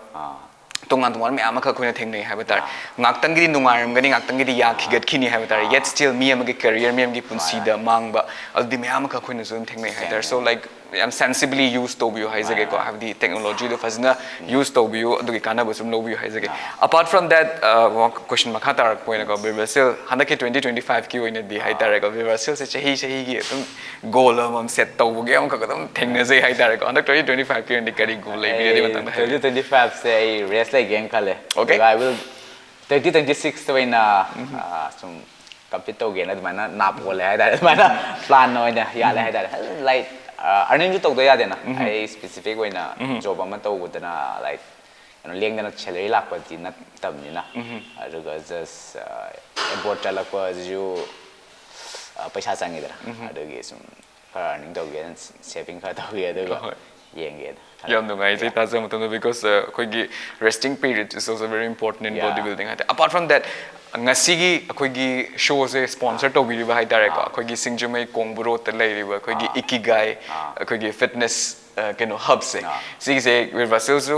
ꯇꯣꯉꯥꯟ ꯇꯣꯉꯥꯟꯕ ꯃꯌꯥꯝ ꯑꯃꯈꯛ ꯑꯩꯈꯣꯏꯅ ꯊꯦꯡꯅꯩ ꯍꯥꯏꯕ ꯇꯥꯔꯦ. ꯉꯥꯛꯇꯪꯒꯤꯗꯤ ꯅꯨꯡꯉꯥꯏꯔꯝꯒꯅꯤ, ꯉꯥꯛꯇꯪꯒꯤꯗꯤ ꯌꯥꯈꯤꯒꯠꯈꯤꯅꯤ ꯍꯥꯏꯕ ꯇꯥꯔꯦ, yet still ꯃꯤ ꯑꯃꯒꯤ ꯀꯦꯔꯤꯌꯔ, ꯃꯤ ꯑꯃꯒꯤ ꯄꯨꯟꯁꯤꯗ ꯃꯥꯡꯕ, ꯑꯗꯨꯗꯤ ꯃꯌꯥꯝ ꯑꯃꯈꯛ ꯑꯩꯈꯣꯏꯅꯁꯨ ꯑꯗꯨꯝ ꯊꯦꯡꯅꯩ ꯍꯥꯏ ꯇꯥꯔꯦ. So, like, ꯌꯥꯝ ꯁꯦꯟꯁꯤꯕꯂꯤ ꯌꯨꯁ ꯇꯧꯕꯤꯌꯨ ꯍꯥꯏꯖꯒꯦꯀꯣ, ꯍꯥꯏꯕꯗꯤ ꯇꯦꯛꯅꯣꯂꯣꯖꯤꯗꯣ ꯐꯖꯅ ꯌꯨꯁ ꯇꯧꯕꯤꯌꯨ, ꯑꯗꯨꯒꯤ ꯀꯥꯟꯅꯕꯁꯨ ꯑꯗꯨꯝ ꯂꯧꯕꯤꯌꯨ ꯍꯥꯏꯖꯒꯦ. Apart from that, ꯀꯣꯏꯁꯟ ꯃꯈꯥ ꯇꯥꯔꯛꯄ ꯑꯣꯏꯅꯀꯣ, ꯕꯤꯔ ꯕꯦꯁꯤꯜ, ꯍꯟꯗꯛꯀꯤ ꯇ꯭ꯋꯦꯟꯇꯤ ꯇ꯭ꯋꯦꯟꯇꯤ ꯐꯥꯏꯚꯀꯤ ꯑꯣꯏꯅꯗꯤ ꯍꯥꯏ ꯇꯥꯔꯦꯀꯣ, ꯕꯤꯔ ꯕꯦꯁꯤꯜꯁꯦ ꯆꯍꯤ ꯆꯍꯤꯒꯤ ꯑꯗꯨꯝ ꯒꯣꯜ ꯑꯃꯃꯝ ꯁꯦꯠ ꯇꯧꯕꯒꯤ ꯑꯃꯈꯛ ꯑꯗꯨꯝ ꯊꯦꯡꯅꯖꯩ ꯍꯥꯏ ꯇꯥꯔꯦꯀꯣ. ꯍꯟꯗꯛ ꯇ꯭ꯋꯦꯟꯇꯤ ꯇ꯭ꯋꯦꯟꯇꯤ ꯐꯥꯏꯚꯀꯤ ꯑꯣꯏꯅꯗꯤ ꯀꯔꯤ ꯒꯣꯜ ꯂꯩꯕꯤꯒꯦ, ꯑꯗꯨꯒꯤ ꯃꯇꯥꯡꯗ ꯍꯥꯏꯕꯤꯌꯨ. ꯇ꯭ꯋꯦꯟꯇꯤ ꯇ꯭ꯋꯦꯟꯇꯤ ꯐꯥꯏꯚꯁꯦ ꯑꯩ ꯔꯦꯁ ꯂꯩꯒꯦꯅ ꯈꯜꯂꯦ. Okay. ꯑꯗꯨꯒ I will, ꯇ꯭ꯋꯦꯟꯇꯤ ꯇ꯭ꯋꯦꯟꯇꯤ ꯁꯤꯛꯁꯇ ꯑꯣꯏꯅ ꯑ, ꯁꯨꯝ ꯀꯝꯄꯤꯠ ꯇꯧꯒꯦꯅ ꯑꯗꯨꯃꯥꯏꯅ ꯅꯥꯞ ꯑꯣꯜꯂꯦ ꯍꯥꯏꯇꯥꯔꯦ, ꯑꯗꯨꯃꯥꯏꯅ ꯄ꯭ꯂꯥꯟ ꯑꯣꯏꯅ ꯌꯥꯜꯂꯦ ꯍꯥꯏꯇꯥꯔꯦ. ꯂꯥꯏꯛ, ꯑꯔꯅꯤꯡꯁꯨ ꯇꯧꯗ ꯌꯥꯗꯦꯅ, ꯑꯩ ꯁ꯭ꯄꯦꯁꯤꯐꯤꯛ ꯑꯣꯏꯅ ꯖꯣꯕ ꯑꯃ ꯇꯧꯕꯗꯅ, ꯂꯥꯏꯛ, ꯀꯩꯅꯣ, ꯂꯦꯡꯗꯅ ꯁꯦꯂꯔꯤ ꯂꯥꯛꯄꯗꯤ ꯅꯠꯇꯕꯅꯤꯅ, ꯑꯗꯨꯒ ꯖꯁ ꯑꯦꯕꯣꯔꯠ ꯆꯠꯂꯛꯄꯁꯤꯁꯨ ꯑ, ꯄꯩꯁꯥ ꯆꯪꯉꯤꯗꯅ, ꯑꯗꯨꯒꯤ ꯁꯨꯝ ꯈꯔ ꯑꯔꯅꯤꯡ ꯇꯧꯒꯦꯅ, ꯁꯦꯚꯤꯡ ꯈꯔ ꯇꯧꯒꯦ, ꯑꯗꯨꯒ ꯍꯣꯏ. ꯌꯦꯡꯒꯦꯅ. ꯌꯥꯝ ꯅꯨꯡꯉꯥꯏꯖꯩ ꯇꯥꯖꯕ ꯃꯇꯝꯗ, because, uh, ꯑꯩꯈꯣꯏꯒꯤ resting period is also very important in Yeah. body building ꯍꯥꯏꯇꯥꯔꯦ. Apart from that, ꯉꯁꯤꯒꯤ ꯑꯩꯈꯣꯏꯒꯤ ꯁꯣꯁꯦ ꯁ꯭ꯄꯣꯟꯁꯔ ꯇꯧꯕꯤꯔꯤꯕ ꯍꯥꯏꯇꯥꯔꯦꯀꯣ, ꯑꯩꯈꯣꯏꯒꯤ ꯁꯤꯡꯖꯃꯩ ꯀꯣꯡꯕꯔꯣꯠꯇ ꯂꯩꯔꯤꯕ ꯑꯩꯈꯣꯏꯒꯤ ꯏꯀꯤꯒꯥꯏ, ꯑꯩꯈꯣꯏꯒꯤ ꯐꯤꯠꯅꯦꯁ, uh, ꯀꯩꯅꯣ, ꯍꯕꯁꯦ, ꯁꯤꯒꯤꯁꯦ ꯔꯤꯚꯔꯁꯦꯜꯁꯨ,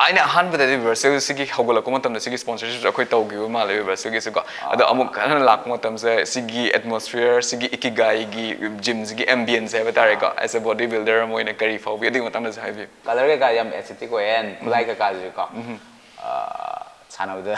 ꯑꯩꯅ ꯑꯍꯥꯟꯕꯗꯗꯤ ꯔꯤꯚꯔꯁꯦꯜ ꯁꯤꯒꯤ ꯍꯧꯒꯠꯂꯛꯄ ꯃꯇꯝꯗ ꯁꯤꯒꯤ ꯁ꯭ꯄꯣꯟꯁꯔꯁꯤꯞꯁꯨ ꯑꯩꯈꯣꯏ ꯇꯧꯈꯤꯕ ꯃꯥꯜꯂꯦ ꯔꯤꯚꯔꯁꯦꯜꯒꯤꯁꯨꯀꯣ. ꯑꯗꯣ ꯑꯃꯨꯛ ꯍꯟꯅ ꯂꯥꯛꯄ ꯃꯇꯝꯁꯦ ꯁꯤꯒꯤ ꯑꯦꯠꯃꯣꯁꯐꯤꯌꯔ, ꯁꯤꯒꯤ ꯏꯀꯤꯒꯥꯏꯒꯤ ꯖꯤꯝꯁꯤꯒꯤ ꯑꯦꯝꯕꯤꯌꯟꯁ ꯍꯥꯏꯕ ꯇꯥꯔꯦꯀꯣ, as a body builder ꯑꯃ ꯑꯣꯏꯅ ꯀꯔꯤ ꯐꯥꯎꯕꯤ, ꯑꯗꯨꯒꯤ ꯃꯇꯥꯡꯗꯁꯨ ꯍꯥꯏꯕꯤꯌꯨ. ꯀꯂꯔ ꯀꯩꯀꯥ ꯌꯥꯝ ꯑꯦꯁꯊꯦꯇꯤꯛ ꯑꯣꯏꯌꯦ, and ꯈꯨꯠꯂꯥꯏ ꯀꯩꯀꯥꯁꯨꯀꯣ, ꯑ, ꯁꯥꯟꯅꯕꯗ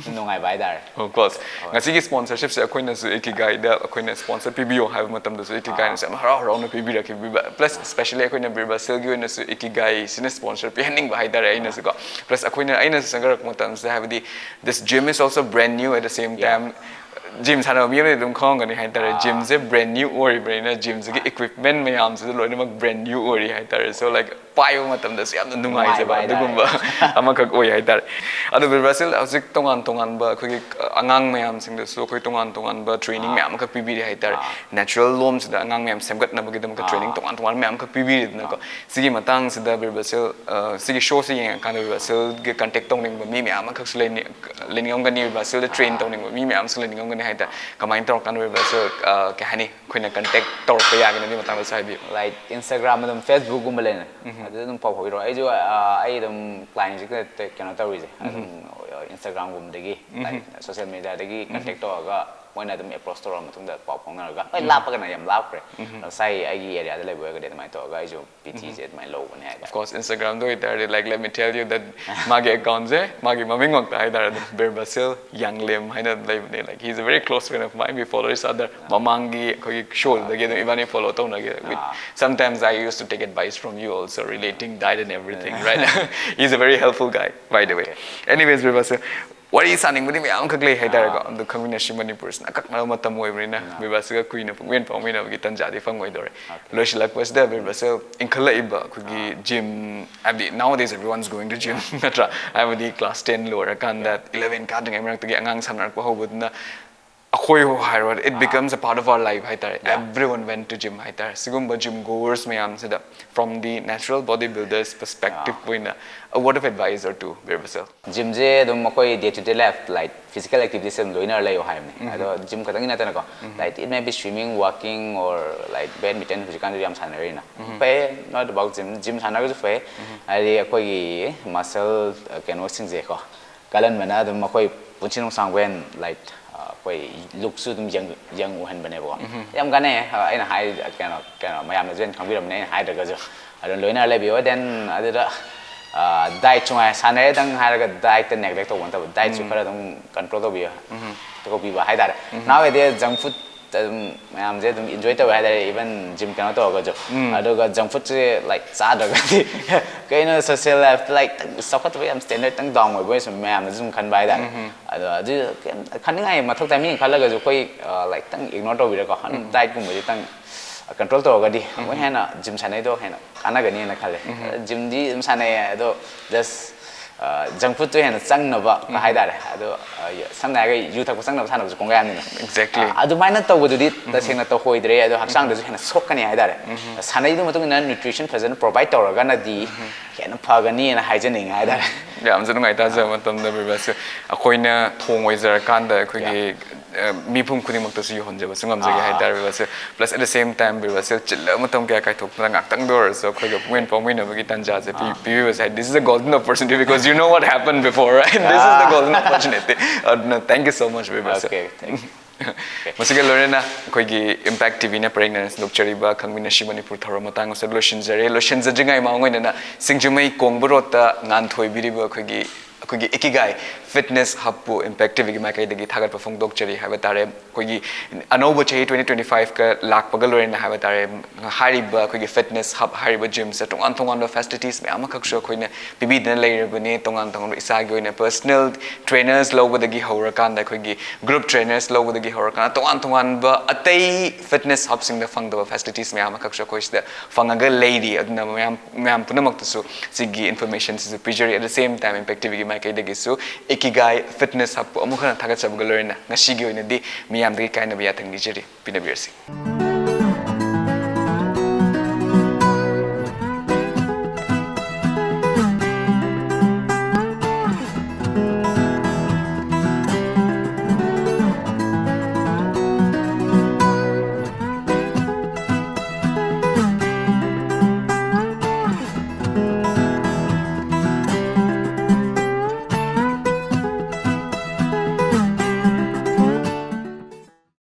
ꯅꯨꯡꯉꯥꯏꯕ ꯍꯥꯏꯇꯥꯔꯦ꯫ Of course. ꯉꯁꯤꯒꯤ sponsorship ꯁꯦ ꯑꯩꯈꯣꯏꯅꯁꯨ Ikigai ꯗ ꯑꯩꯈꯣꯏꯅ sponsor ꯄꯤꯕꯤꯌꯣ ꯍꯥꯏꯕ ꯃꯇꯝꯗꯁꯨ Ikigai ꯅꯁꯨ ꯌꯥꯝ ꯍꯔꯥꯎ ꯍꯔꯥꯎꯅ ꯄꯤꯕꯤꯔꯛꯈꯤꯕ, plus especially ꯑꯩꯈꯣꯏꯅ ꯕꯤꯔ ꯕꯥꯁꯤꯜꯒꯤ ꯑꯣꯏꯅꯁꯨ Ikigai ꯁꯤꯅ sponsor ꯄꯤꯍꯟꯅꯤꯡꯕ ꯍꯥꯏꯇꯥꯔꯦ ꯑꯩꯅꯁꯨꯀꯣ꯫ Plus ꯑꯩꯈꯣꯏꯅ, ꯑꯩꯅꯁꯨ ꯆꯪꯖꯔꯛꯄ ꯃꯇꯝꯁꯤꯗ, ꯍꯥꯏꯕꯗꯤ this gym is also brand new at the same time, gym ꯁꯥꯟꯅꯕ ꯃꯤ ꯑꯃꯗꯤ ꯑꯗꯨꯝ ꯈꯪꯉꯝꯒꯅꯤ ꯍꯥꯏꯇꯥꯔꯦ, gym ꯁꯦ brand new ꯑꯣꯏꯔꯤꯕꯅꯤꯅ gym ꯁꯤꯒꯤ equipment ꯃꯌꯥꯝꯁꯤꯁꯨ ꯂꯣꯏꯅꯃꯛ brand new ꯑꯣꯏꯔꯤ ꯍꯥꯏꯇꯥꯔꯦ꯫ So like ꯄꯥꯏꯕ ꯃꯇꯝꯗꯁꯨ ꯌꯥꯝꯅ ꯅꯨꯡꯉꯥꯏꯖꯕ ꯅꯨꯡꯉꯥꯏꯕ ꯍꯥꯏꯇꯥꯔꯦ꯫ ꯑꯗꯨꯒꯨꯝꯕ ꯑꯃꯈꯛ ꯑꯣꯏ ꯍꯥꯏꯇꯥꯔꯦ꯫ ꯑꯗꯨ ꯕꯤꯔ ꯕꯥꯁꯤꯜ, ꯍꯧꯖꯤꯛ ꯇꯣꯉꯥꯟ ꯇꯣꯉꯥꯟꯕ ꯑꯩꯈꯣꯏꯒꯤ ꯑꯉꯥꯡ ꯃꯌꯥꯝꯁꯤꯡꯗꯁꯨ ꯑꯩꯈꯣꯏ ꯇꯣꯉꯥꯟ ꯇꯣꯉꯥꯟꯕ training ꯃꯌꯥꯝ ꯑꯃꯈꯛ ꯄꯤꯕꯤꯔꯤ ꯍꯥꯏꯇꯥꯔꯦ꯫ Natural ꯂꯣꯝꯁꯤꯗ ꯑꯉꯥꯡ ꯃꯌꯥꯝ ꯁꯦꯝꯒꯠꯅꯕꯒꯤꯗꯃꯛꯇ training ꯇꯣꯉꯥꯟ ꯇꯣꯉꯥꯟꯕ ꯃꯌꯥꯝ ꯑꯃꯈꯛ ꯄꯤꯕꯤꯔꯤꯗꯅꯀꯣ꯫ ꯁꯤꯒꯤ ꯃꯇꯥꯡꯁꯤꯗ ꯕꯤꯔ ꯕꯥꯁꯤꯜ, ꯑ, ꯁꯤꯒꯤ show ꯁꯤ ꯌꯦꯡꯉꯀꯥꯟꯗ ꯕꯤꯔ ꯕꯥꯁꯤꯜꯒꯤ contact ꯇꯧꯅꯤꯡꯕ ꯃꯤ ꯃꯌꯥꯝ ꯑꯃꯈꯛꯁꯨ ꯂꯩꯅꯤ-, ꯂꯩꯅꯤꯡꯉꯝꯒꯅꯤ, ꯕꯤꯔ ꯕꯥꯁꯤꯜꯗ train ꯇꯧꯅꯤꯡꯕ ꯃꯤ ꯃꯌꯥꯝꯁꯨ ꯂꯩꯅꯤꯡꯉꯝꯒꯅꯤ ꯍꯥꯏꯇꯥꯔꯦ꯫ ꯀꯃꯥꯏꯅ ꯇꯧꯔꯀꯥꯟꯗ ꯕꯤꯔ ꯕꯥꯁꯤꯜ, ꯑ, ꯀꯩ ꯍꯥꯏꯅꯤ, ꯑꯩꯈꯣꯏꯅ contact ꯇꯧꯔꯛꯄ ꯌꯥꯒꯅꯤ? ꯑꯗꯨꯒꯤ ꯃꯇꯥꯡꯗꯁꯨ ꯍꯥꯏꯕꯤꯌꯨ꯫ Like Instagram ꯑꯗꯨꯝ Facebook ꯒꯨꯝꯕ ꯂꯩꯅ, ꯑꯗꯨꯗ ꯑꯗꯨꯝ ꯄꯥꯎ ꯐꯥꯎꯕꯤꯔꯛꯑꯣ꯫ ꯑꯩꯁꯨ, ꯑ, ꯑꯩ ꯑꯗꯨꯝ client ꯁꯤ ꯀꯩꯅꯣ ꯇꯧꯔꯤꯁꯦ ꯑꯗꯨꯝ Instagram ꯒꯨꯝꯕꯗꯒꯤ, like social media ꯗꯒꯤ contact ꯇꯧꯔꯒ ꯃꯣꯏꯅ ꯑꯗꯨꯝ approach ꯇꯧꯔꯛꯑ ꯃꯇꯨꯡꯗ ꯄꯥꯎ ꯐꯥꯎꯅꯔꯒ, ꯍꯣꯏ ꯂꯥꯞꯄꯒꯅ ꯌꯥꯝ ꯂꯥꯞꯈ꯭ꯔꯦ꯫ ꯉꯁꯥꯏ ꯑꯩꯒꯤ area ꯗ ꯂꯩꯕ ꯑꯣꯏꯔꯒꯗꯤ ꯑꯗꯨꯃꯥꯏꯅ ꯇꯧꯔꯒ ꯑꯩꯁꯨ PT ꯁꯦ ꯑꯗꯨꯃꯥꯏꯅ ꯂꯧꯕꯅꯦ ꯍꯥꯏꯇꯥꯔꯦ꯫ Of course, Instagram ꯗ ꯑꯣꯏꯇꯥꯔꯗꯤ, like, let me tell you that ꯃꯥꯒꯤ account ꯁꯦ, ꯃꯥꯒꯤ ꯃꯃꯤꯡꯃꯛꯇ ꯍꯥꯏꯇꯥꯔꯦ, ꯑꯗꯨꯝ ꯕꯤꯔ ꯕꯥꯁꯤꯜ ꯌꯥꯡꯂꯦꯝ ꯍꯥꯏꯅ ꯂꯩꯕꯅꯦ꯫ Like, he is a very close friend of mine, we follow each other꯫ ꯃꯃꯥꯡꯒꯤ ꯑꯩꯈꯣꯏꯒꯤ show ꯗꯒꯤ ꯑꯗꯨꯝ ꯏꯕꯥꯅꯤ follow ꯇꯧꯅꯒꯦ꯫ With, sometimes I used to take advice from you also, relating diet and everything, right? He's a very helpful guy, by the way. Anyways, ꯕꯤꯔ ꯕꯥꯁꯤꯜ, ꯋꯥꯔꯤ ꯁꯥꯅꯤꯡꯕꯗꯤ ꯃꯌꯥꯝ ꯑꯃꯈꯛ ꯂꯩ ꯍꯥꯏꯇꯥꯔꯦꯀꯣ꯫ ꯑꯗꯣ ꯈꯪꯃꯤꯟꯅꯁꯤ ꯃꯅꯤꯄꯨꯔꯁꯤꯅ ꯑꯀꯛꯅꯕ ꯃꯇꯝ ꯑꯣꯏꯕꯅꯤꯅ ꯕꯤꯔ ꯕꯥꯁꯤꯜꯒ ꯀꯨꯏꯅ ꯄꯨꯡꯄꯦꯟ ꯐꯥꯎꯃꯤꯟꯅꯕꯒꯤ ꯇꯟꯖꯥꯗꯤ ꯐꯪꯉꯣꯏꯗꯧꯔꯦ꯫ ꯂꯣꯏꯁꯤꯜꯂꯛꯄꯁꯤꯗ ꯕꯤꯔ ꯕꯥꯁꯤꯜ, ꯏꯟꯈꯠꯂꯛꯏꯕ ꯑꯩꯈꯣꯏꯒꯤ gym, ꯍꯥꯏꯕꯗꯤ nowadays everyone is going to gym, ꯅꯠꯇ꯭ꯔꯥ? ꯍꯥꯏꯕꯗꯤ class ten ꯂꯣꯏꯔꯀꯥꯟꯗ eleven ꯀꯥꯗ꯭ꯔꯤꯉꯩ ꯃꯔꯛꯇꯒꯤ ꯑꯉꯥꯡ ꯁꯥꯟꯅꯔꯛꯄ ꯍꯧꯕꯗꯨꯅ ꯑꯩꯈꯣꯏꯕꯨ ꯍꯥꯏꯔꯣ, it becomes a part of our life ꯍꯥꯏꯇꯥꯔꯦ꯫ Everyone went to gym ꯍꯥꯏꯇꯥꯔꯦ꯫ ꯁꯤꯒꯨꯝꯕ gym goers ꯃꯌꯥꯝꯁꯤꯗ, from the natural body builders perspective ꯑꯣꯏꯅ, a word of advice or two, Bir ꯕꯥꯁꯤꯜ꯫ Gym ꯁꯦ ꯑꯗꯨꯝ ꯑꯩꯈꯣꯏ day to day life, like, physical activities ꯑꯗꯨꯝ ꯂꯣꯏꯅꯔ ꯂꯩꯌꯣ ꯍꯥꯏꯕꯅꯦ꯫ ꯑꯗꯣ gym ꯈꯛꯇꯪꯒꯤ ꯅꯠꯇꯅꯀꯣ, like, it may be swimming, walking, or, like, badminton ꯍꯧꯖꯤꯛꯀꯥꯟꯗꯤ ꯌꯥꯝ ꯁꯥꯟꯅꯔꯤꯅ꯫ ꯐꯩ, not about gym, gym ꯁꯥꯟꯅꯔꯒꯁꯨ ꯐꯩ꯫ ꯍꯥꯏꯗꯤ ꯑꯩꯈꯣꯏꯒꯤ muscle, ꯑ, ꯀꯩꯅꯣꯁꯤꯡꯁꯦꯀꯣ, ꯀꯜꯍꯟꯕꯅ ꯑꯗꯨꯝ ꯑꯩꯈꯣꯏ ꯄꯨꯟꯁꯤ ꯅꯨꯡꯁꯥꯡꯕ ꯑꯣꯏꯅ, like, ꯑ, ꯑꯩꯈꯣꯏ look ꯁꯨ ꯑꯗꯨꯝ young, young ꯑꯣꯏꯍꯟꯕꯅꯦꯕꯀꯣ꯫ ꯌꯥꯝ ꯀꯥꯟꯅꯩ꯫ ꯑ, ꯑꯩꯅ ꯍꯥꯏ, ꯀꯩꯅꯣ, ꯀꯩꯅꯣ, ꯃꯌꯥꯝꯅꯁꯨ ꯍꯦꯟꯅ ꯈꯪꯕꯤꯔꯝꯅꯤ ꯑꯩꯅ ꯍꯥꯏꯗ꯭ꯔꯒꯁꯨ꯫ ꯑꯗꯨꯝ ꯂꯣꯏꯅꯔ ꯂꯩꯕꯤꯌꯣ꯫ Then ꯑꯗꯨꯗ ꯗꯥꯏꯠꯁꯨ ꯉꯥꯏ, ꯁꯥꯟꯅꯔꯦꯗꯪ ꯍꯥꯏꯔꯒ ꯗꯥꯏꯠꯇ ꯅꯦꯒ꯭ꯂꯦꯛ ꯇꯧꯕ ꯅꯠꯇꯕ, ꯗꯥꯏꯠꯁꯨ ꯈꯔ ꯑꯗꯨꯝ ꯀꯟꯇ꯭ꯔꯣꯜ ꯇꯧꯕꯤꯌꯨ, ꯇꯧꯕꯤꯕ ꯍꯥꯏꯇꯥꯔꯦ꯫ Nowadays junk food ꯑꯗꯨꯝ ꯃꯌꯥꯝꯁꯦ ꯑꯗꯨꯝ ꯏꯟꯖꯣꯏ ꯇꯧꯋꯦ ꯍꯥꯏꯇꯥꯔꯦ, ꯏꯚꯟ ꯖꯤꯝ ꯀꯩꯅꯣ ꯇꯧꯔꯒꯁꯨ꯫ ꯑꯗꯨꯒ junk foodꯁꯦ ꯂꯥꯏꯛ ꯆꯥꯗ꯭ꯔꯒꯗꯤ ꯀꯩꯅꯣ ꯁꯣꯁꯤꯌꯦꯜ ꯂꯥꯏꯐꯇ ꯂꯥꯏꯛ ꯆꯥꯎꯈꯠꯇꯕ ꯌꯥꯝ ꯁ꯭ꯇꯦꯟꯗꯔꯠ ꯈꯤꯇꯪ ꯗꯥꯎꯟ ꯑꯣꯏꯕ ꯑꯣꯏꯅ ꯁꯨꯝ ꯃꯌꯥꯝꯅꯁꯨ ꯁꯨꯝ ꯈꯟꯕ ꯍꯥꯏꯇꯥꯔꯦ꯫ ꯑꯗꯣ ꯑꯗꯨ ꯀꯩꯝ ꯈꯟꯅꯤꯡꯉꯥꯏ ꯃꯊꯧ ꯇꯥꯏ꯫ ꯃꯤꯅ ꯈꯜꯂꯒꯁꯨ ꯑꯩꯈꯣꯏ ꯂꯥꯏꯛ ꯈꯤꯇꯪ ꯏꯒꯅꯣꯔ ꯇꯧꯕꯤꯔꯒ ꯗꯥꯏꯠꯀꯨꯝꯕꯁꯦ ꯈꯤꯇꯪ ꯀꯟꯇ꯭ꯔꯣꯜ ꯇꯧꯔꯒꯗꯤ ꯑꯃꯨꯛ ꯍꯦꯟꯅ ꯖꯤꯝ ꯁꯥꯟꯅꯩꯗꯣ ꯍꯦꯟꯅ ꯀꯥꯟꯅꯒꯅꯤꯅ ꯈꯜꯂꯦ꯫ ꯖꯤꯝꯗꯤ ꯑꯗꯨꯝ ꯁꯥꯟꯅꯩꯌꯦ, ꯑꯗꯣ ꯖꯁ ꯖꯪ ꯐꯨꯗꯇꯣ ꯍꯦꯟꯅ ꯆꯪꯅꯕ ꯍꯥꯏꯇꯥꯔꯦ꯫ ꯑꯗꯣ ꯁꯝꯅ ꯍꯥꯏꯔꯒ ꯌꯨ ꯊꯛꯄ ꯆꯪꯅꯕ ꯁꯥꯟꯅꯕꯁꯨ ꯀꯣꯡꯒꯥꯏ ꯑꯃꯅꯤꯅ꯫ Exactly. ꯑꯗꯨꯃꯥꯏꯅ ꯇꯧꯕꯗꯨꯗꯤ ꯇꯁꯦꯡꯅ ꯇꯧꯍꯣꯏꯗ꯭ꯔꯦ꯫ ꯑꯗꯣ ꯍꯛꯆꯥꯡꯗꯁꯨ ꯍꯦꯟꯅ ꯁꯣꯛꯀꯅꯤ ꯍꯥꯏꯇꯥꯔꯦ꯫ ꯁꯥꯟꯅꯩꯗꯨ ꯃꯇꯨꯡ ꯏꯟꯅ ꯅ꯭ꯌꯨꯇ꯭ꯔꯤꯁꯟ ꯐꯖꯅ ꯄ꯭ꯔꯣꯚꯥꯏꯗ ꯇꯧꯔꯒꯅꯗꯤ ꯍꯦꯟꯅ ꯐꯒꯅꯤꯅ ꯍꯥꯏꯖꯅꯤꯡꯉꯦ ꯍꯥꯏꯇꯥꯔꯦ꯫ ꯌꯥꯝꯅꯁꯨ ꯅꯨꯡꯉꯥꯏ ꯇꯥꯖꯕ ꯃꯇꯝꯗ ꯕ꯭ꯔꯤꯕꯁꯁꯦ ꯑꯩꯈꯣꯏꯅ ꯊꯣꯡ ꯑꯣꯏꯖꯔꯀꯥꯟꯗ ꯑꯩꯈꯣꯏꯒꯤ ꯃꯤꯄꯨꯝ ꯈꯨꯗꯤꯡꯃꯛꯇꯁꯨ ꯌꯧꯍꯟꯖꯕꯁꯨ ꯉꯝꯖꯒꯦ ꯍꯥꯏꯇꯥꯔꯦ ꯕ꯭ꯔꯤꯕꯁꯁꯦ꯫ Plus at the same time ꯕ꯭ꯔꯤꯕꯁꯁꯦ ꯆꯤꯜꯂꯕ ꯃꯇꯝ ꯀꯌꯥ ꯀꯥꯏꯊꯣꯛꯇꯨꯅ ꯉꯥꯛꯇꯪꯗ ꯑꯣꯏꯔꯁꯨ ꯑꯩꯈꯣꯏꯒ ꯄꯨꯛꯃꯦꯟ ꯄꯥꯎꯃꯤꯟꯅꯕꯒꯤ ꯇꯥꯟꯖꯥꯁꯦ ꯄꯤ- ꯄꯤꯕꯤꯕꯁꯦ ꯍꯥꯏꯗꯤ this is a golden opportunity because you know what happened before, right? This is the golden opportunity. ꯑꯗꯨꯅ thank you so much ꯕ꯭ꯔꯤꯕꯁꯁꯦ꯫ Okay, thank you. ꯃꯁꯤꯒ ꯂꯣꯏꯅꯅ ꯑꯩꯈꯣꯏꯒꯤ Impact TVꯅ ꯄꯔꯦꯡꯅꯅ ꯁꯟꯗꯣꯛꯆꯔꯤꯕ ꯈꯪꯃꯤꯟꯅꯁꯤ ꯃꯅꯤꯄꯨꯔ ꯊꯧꯔꯝ ꯃꯇꯥꯡ ꯑꯁꯤꯗ ꯂꯣꯏꯁꯤꯟꯖꯔꯦ꯫ ꯂꯣꯏꯁꯤꯟꯖꯗ꯭ꯔꯤꯉꯩ ꯃꯃꯥꯡ ꯑꯣꯏꯅ ꯁꯤꯡꯖꯃꯩ ꯀꯣꯡꯕ ꯔꯣꯗꯇ ꯉꯥꯟꯊꯣꯏꯕꯤꯔꯤꯕ ꯑꯩꯈꯣꯏꯒꯤ ꯑꯩꯈꯣꯏꯒꯤ Ikigai Fitness Hubꯄꯨ Impact TVꯒꯤ ꯃꯥꯏꯀꯩꯗꯒꯤ ꯊꯥꯒꯠꯄ ꯐꯣꯡꯗꯣꯛꯆꯔꯤ ꯍꯥꯏꯕ ꯇꯥꯔꯦ꯫ ꯑꯩꯈꯣꯏꯒꯤ ꯑꯅꯧꯕ ꯆꯍꯤ twenty twenty fiveꯀ ꯂꯥꯛꯄꯒ ꯂꯣꯏꯅꯅ ꯍꯥꯏꯕ ꯇꯥꯔꯦ, ꯍꯥꯏꯔꯤꯕ ꯑꯩꯈꯣꯏꯒꯤ Fitness Hub ꯍꯥꯏꯔꯤꯕ ꯖꯤꯝꯁꯦ ꯇꯣꯉꯥꯟ ꯇꯣꯉꯥꯟꯕ ꯐꯦꯁꯤꯂꯤꯇꯤꯁ ꯃꯌꯥꯝ ꯑꯃꯈꯛꯁꯨ ꯑꯩꯈꯣꯏꯅ ꯄꯤꯕꯤꯗꯨꯅ ꯂꯩꯔꯕꯅꯤ꯫ ꯇꯣꯉꯥꯟ ꯇꯣꯉꯥꯟꯕ ꯏꯁꯥꯒꯤ ꯑꯣꯏꯅ personal trainers ꯂꯧꯕꯗꯒꯤ ꯍꯧꯔꯀꯥꯟꯗ ꯑꯩꯈꯣꯏꯒꯤ group trainers ꯂꯧꯕꯗꯒꯤ ꯍꯧꯔꯀꯥꯟꯗ ꯇꯣꯉꯥꯟ ꯇꯣꯉꯥꯟꯕ ꯑꯇꯩ Fitness Hubꯁꯤꯡꯗ ꯐꯪꯗꯕ ꯐꯦꯁꯤꯂꯤꯇꯤꯁ ꯃꯌꯥꯝ ꯑꯃꯈꯛꯁꯨ ꯑꯩꯈꯣꯏ ꯁꯤꯗ ꯐꯪꯉꯒ ꯂꯩꯔꯤ꯫ ꯑꯗꯨꯅ ꯃꯌꯥꯝ ꯃꯌꯥꯝ ꯄꯨꯝꯅꯃꯛꯇꯁꯨ ꯁꯤꯒꯤ ꯏꯟꯐꯣꯔꯃꯦꯁꯟꯁꯤꯁꯨ ꯄꯤꯖꯔꯤ꯫ At the same time Impact TVꯒꯤ ꯃꯥꯏꯀꯩꯗꯒꯤꯁꯨ Ikigai Fitness Hubꯄꯨ ꯑꯃꯨꯛ ꯍꯟꯅ ꯊꯥꯒꯠꯆꯕꯒ ꯂꯣꯏꯅꯅ ꯉꯁꯤꯒꯤ ꯑꯣꯏꯅꯗꯤ ꯃꯤꯌꯥꯝꯗꯒꯤ ꯀꯥꯏꯅꯕ ꯌꯥꯊꯪ ꯅꯤꯖꯔꯤ꯫ ꯄꯤꯅꯕꯤꯔꯁꯤ꯫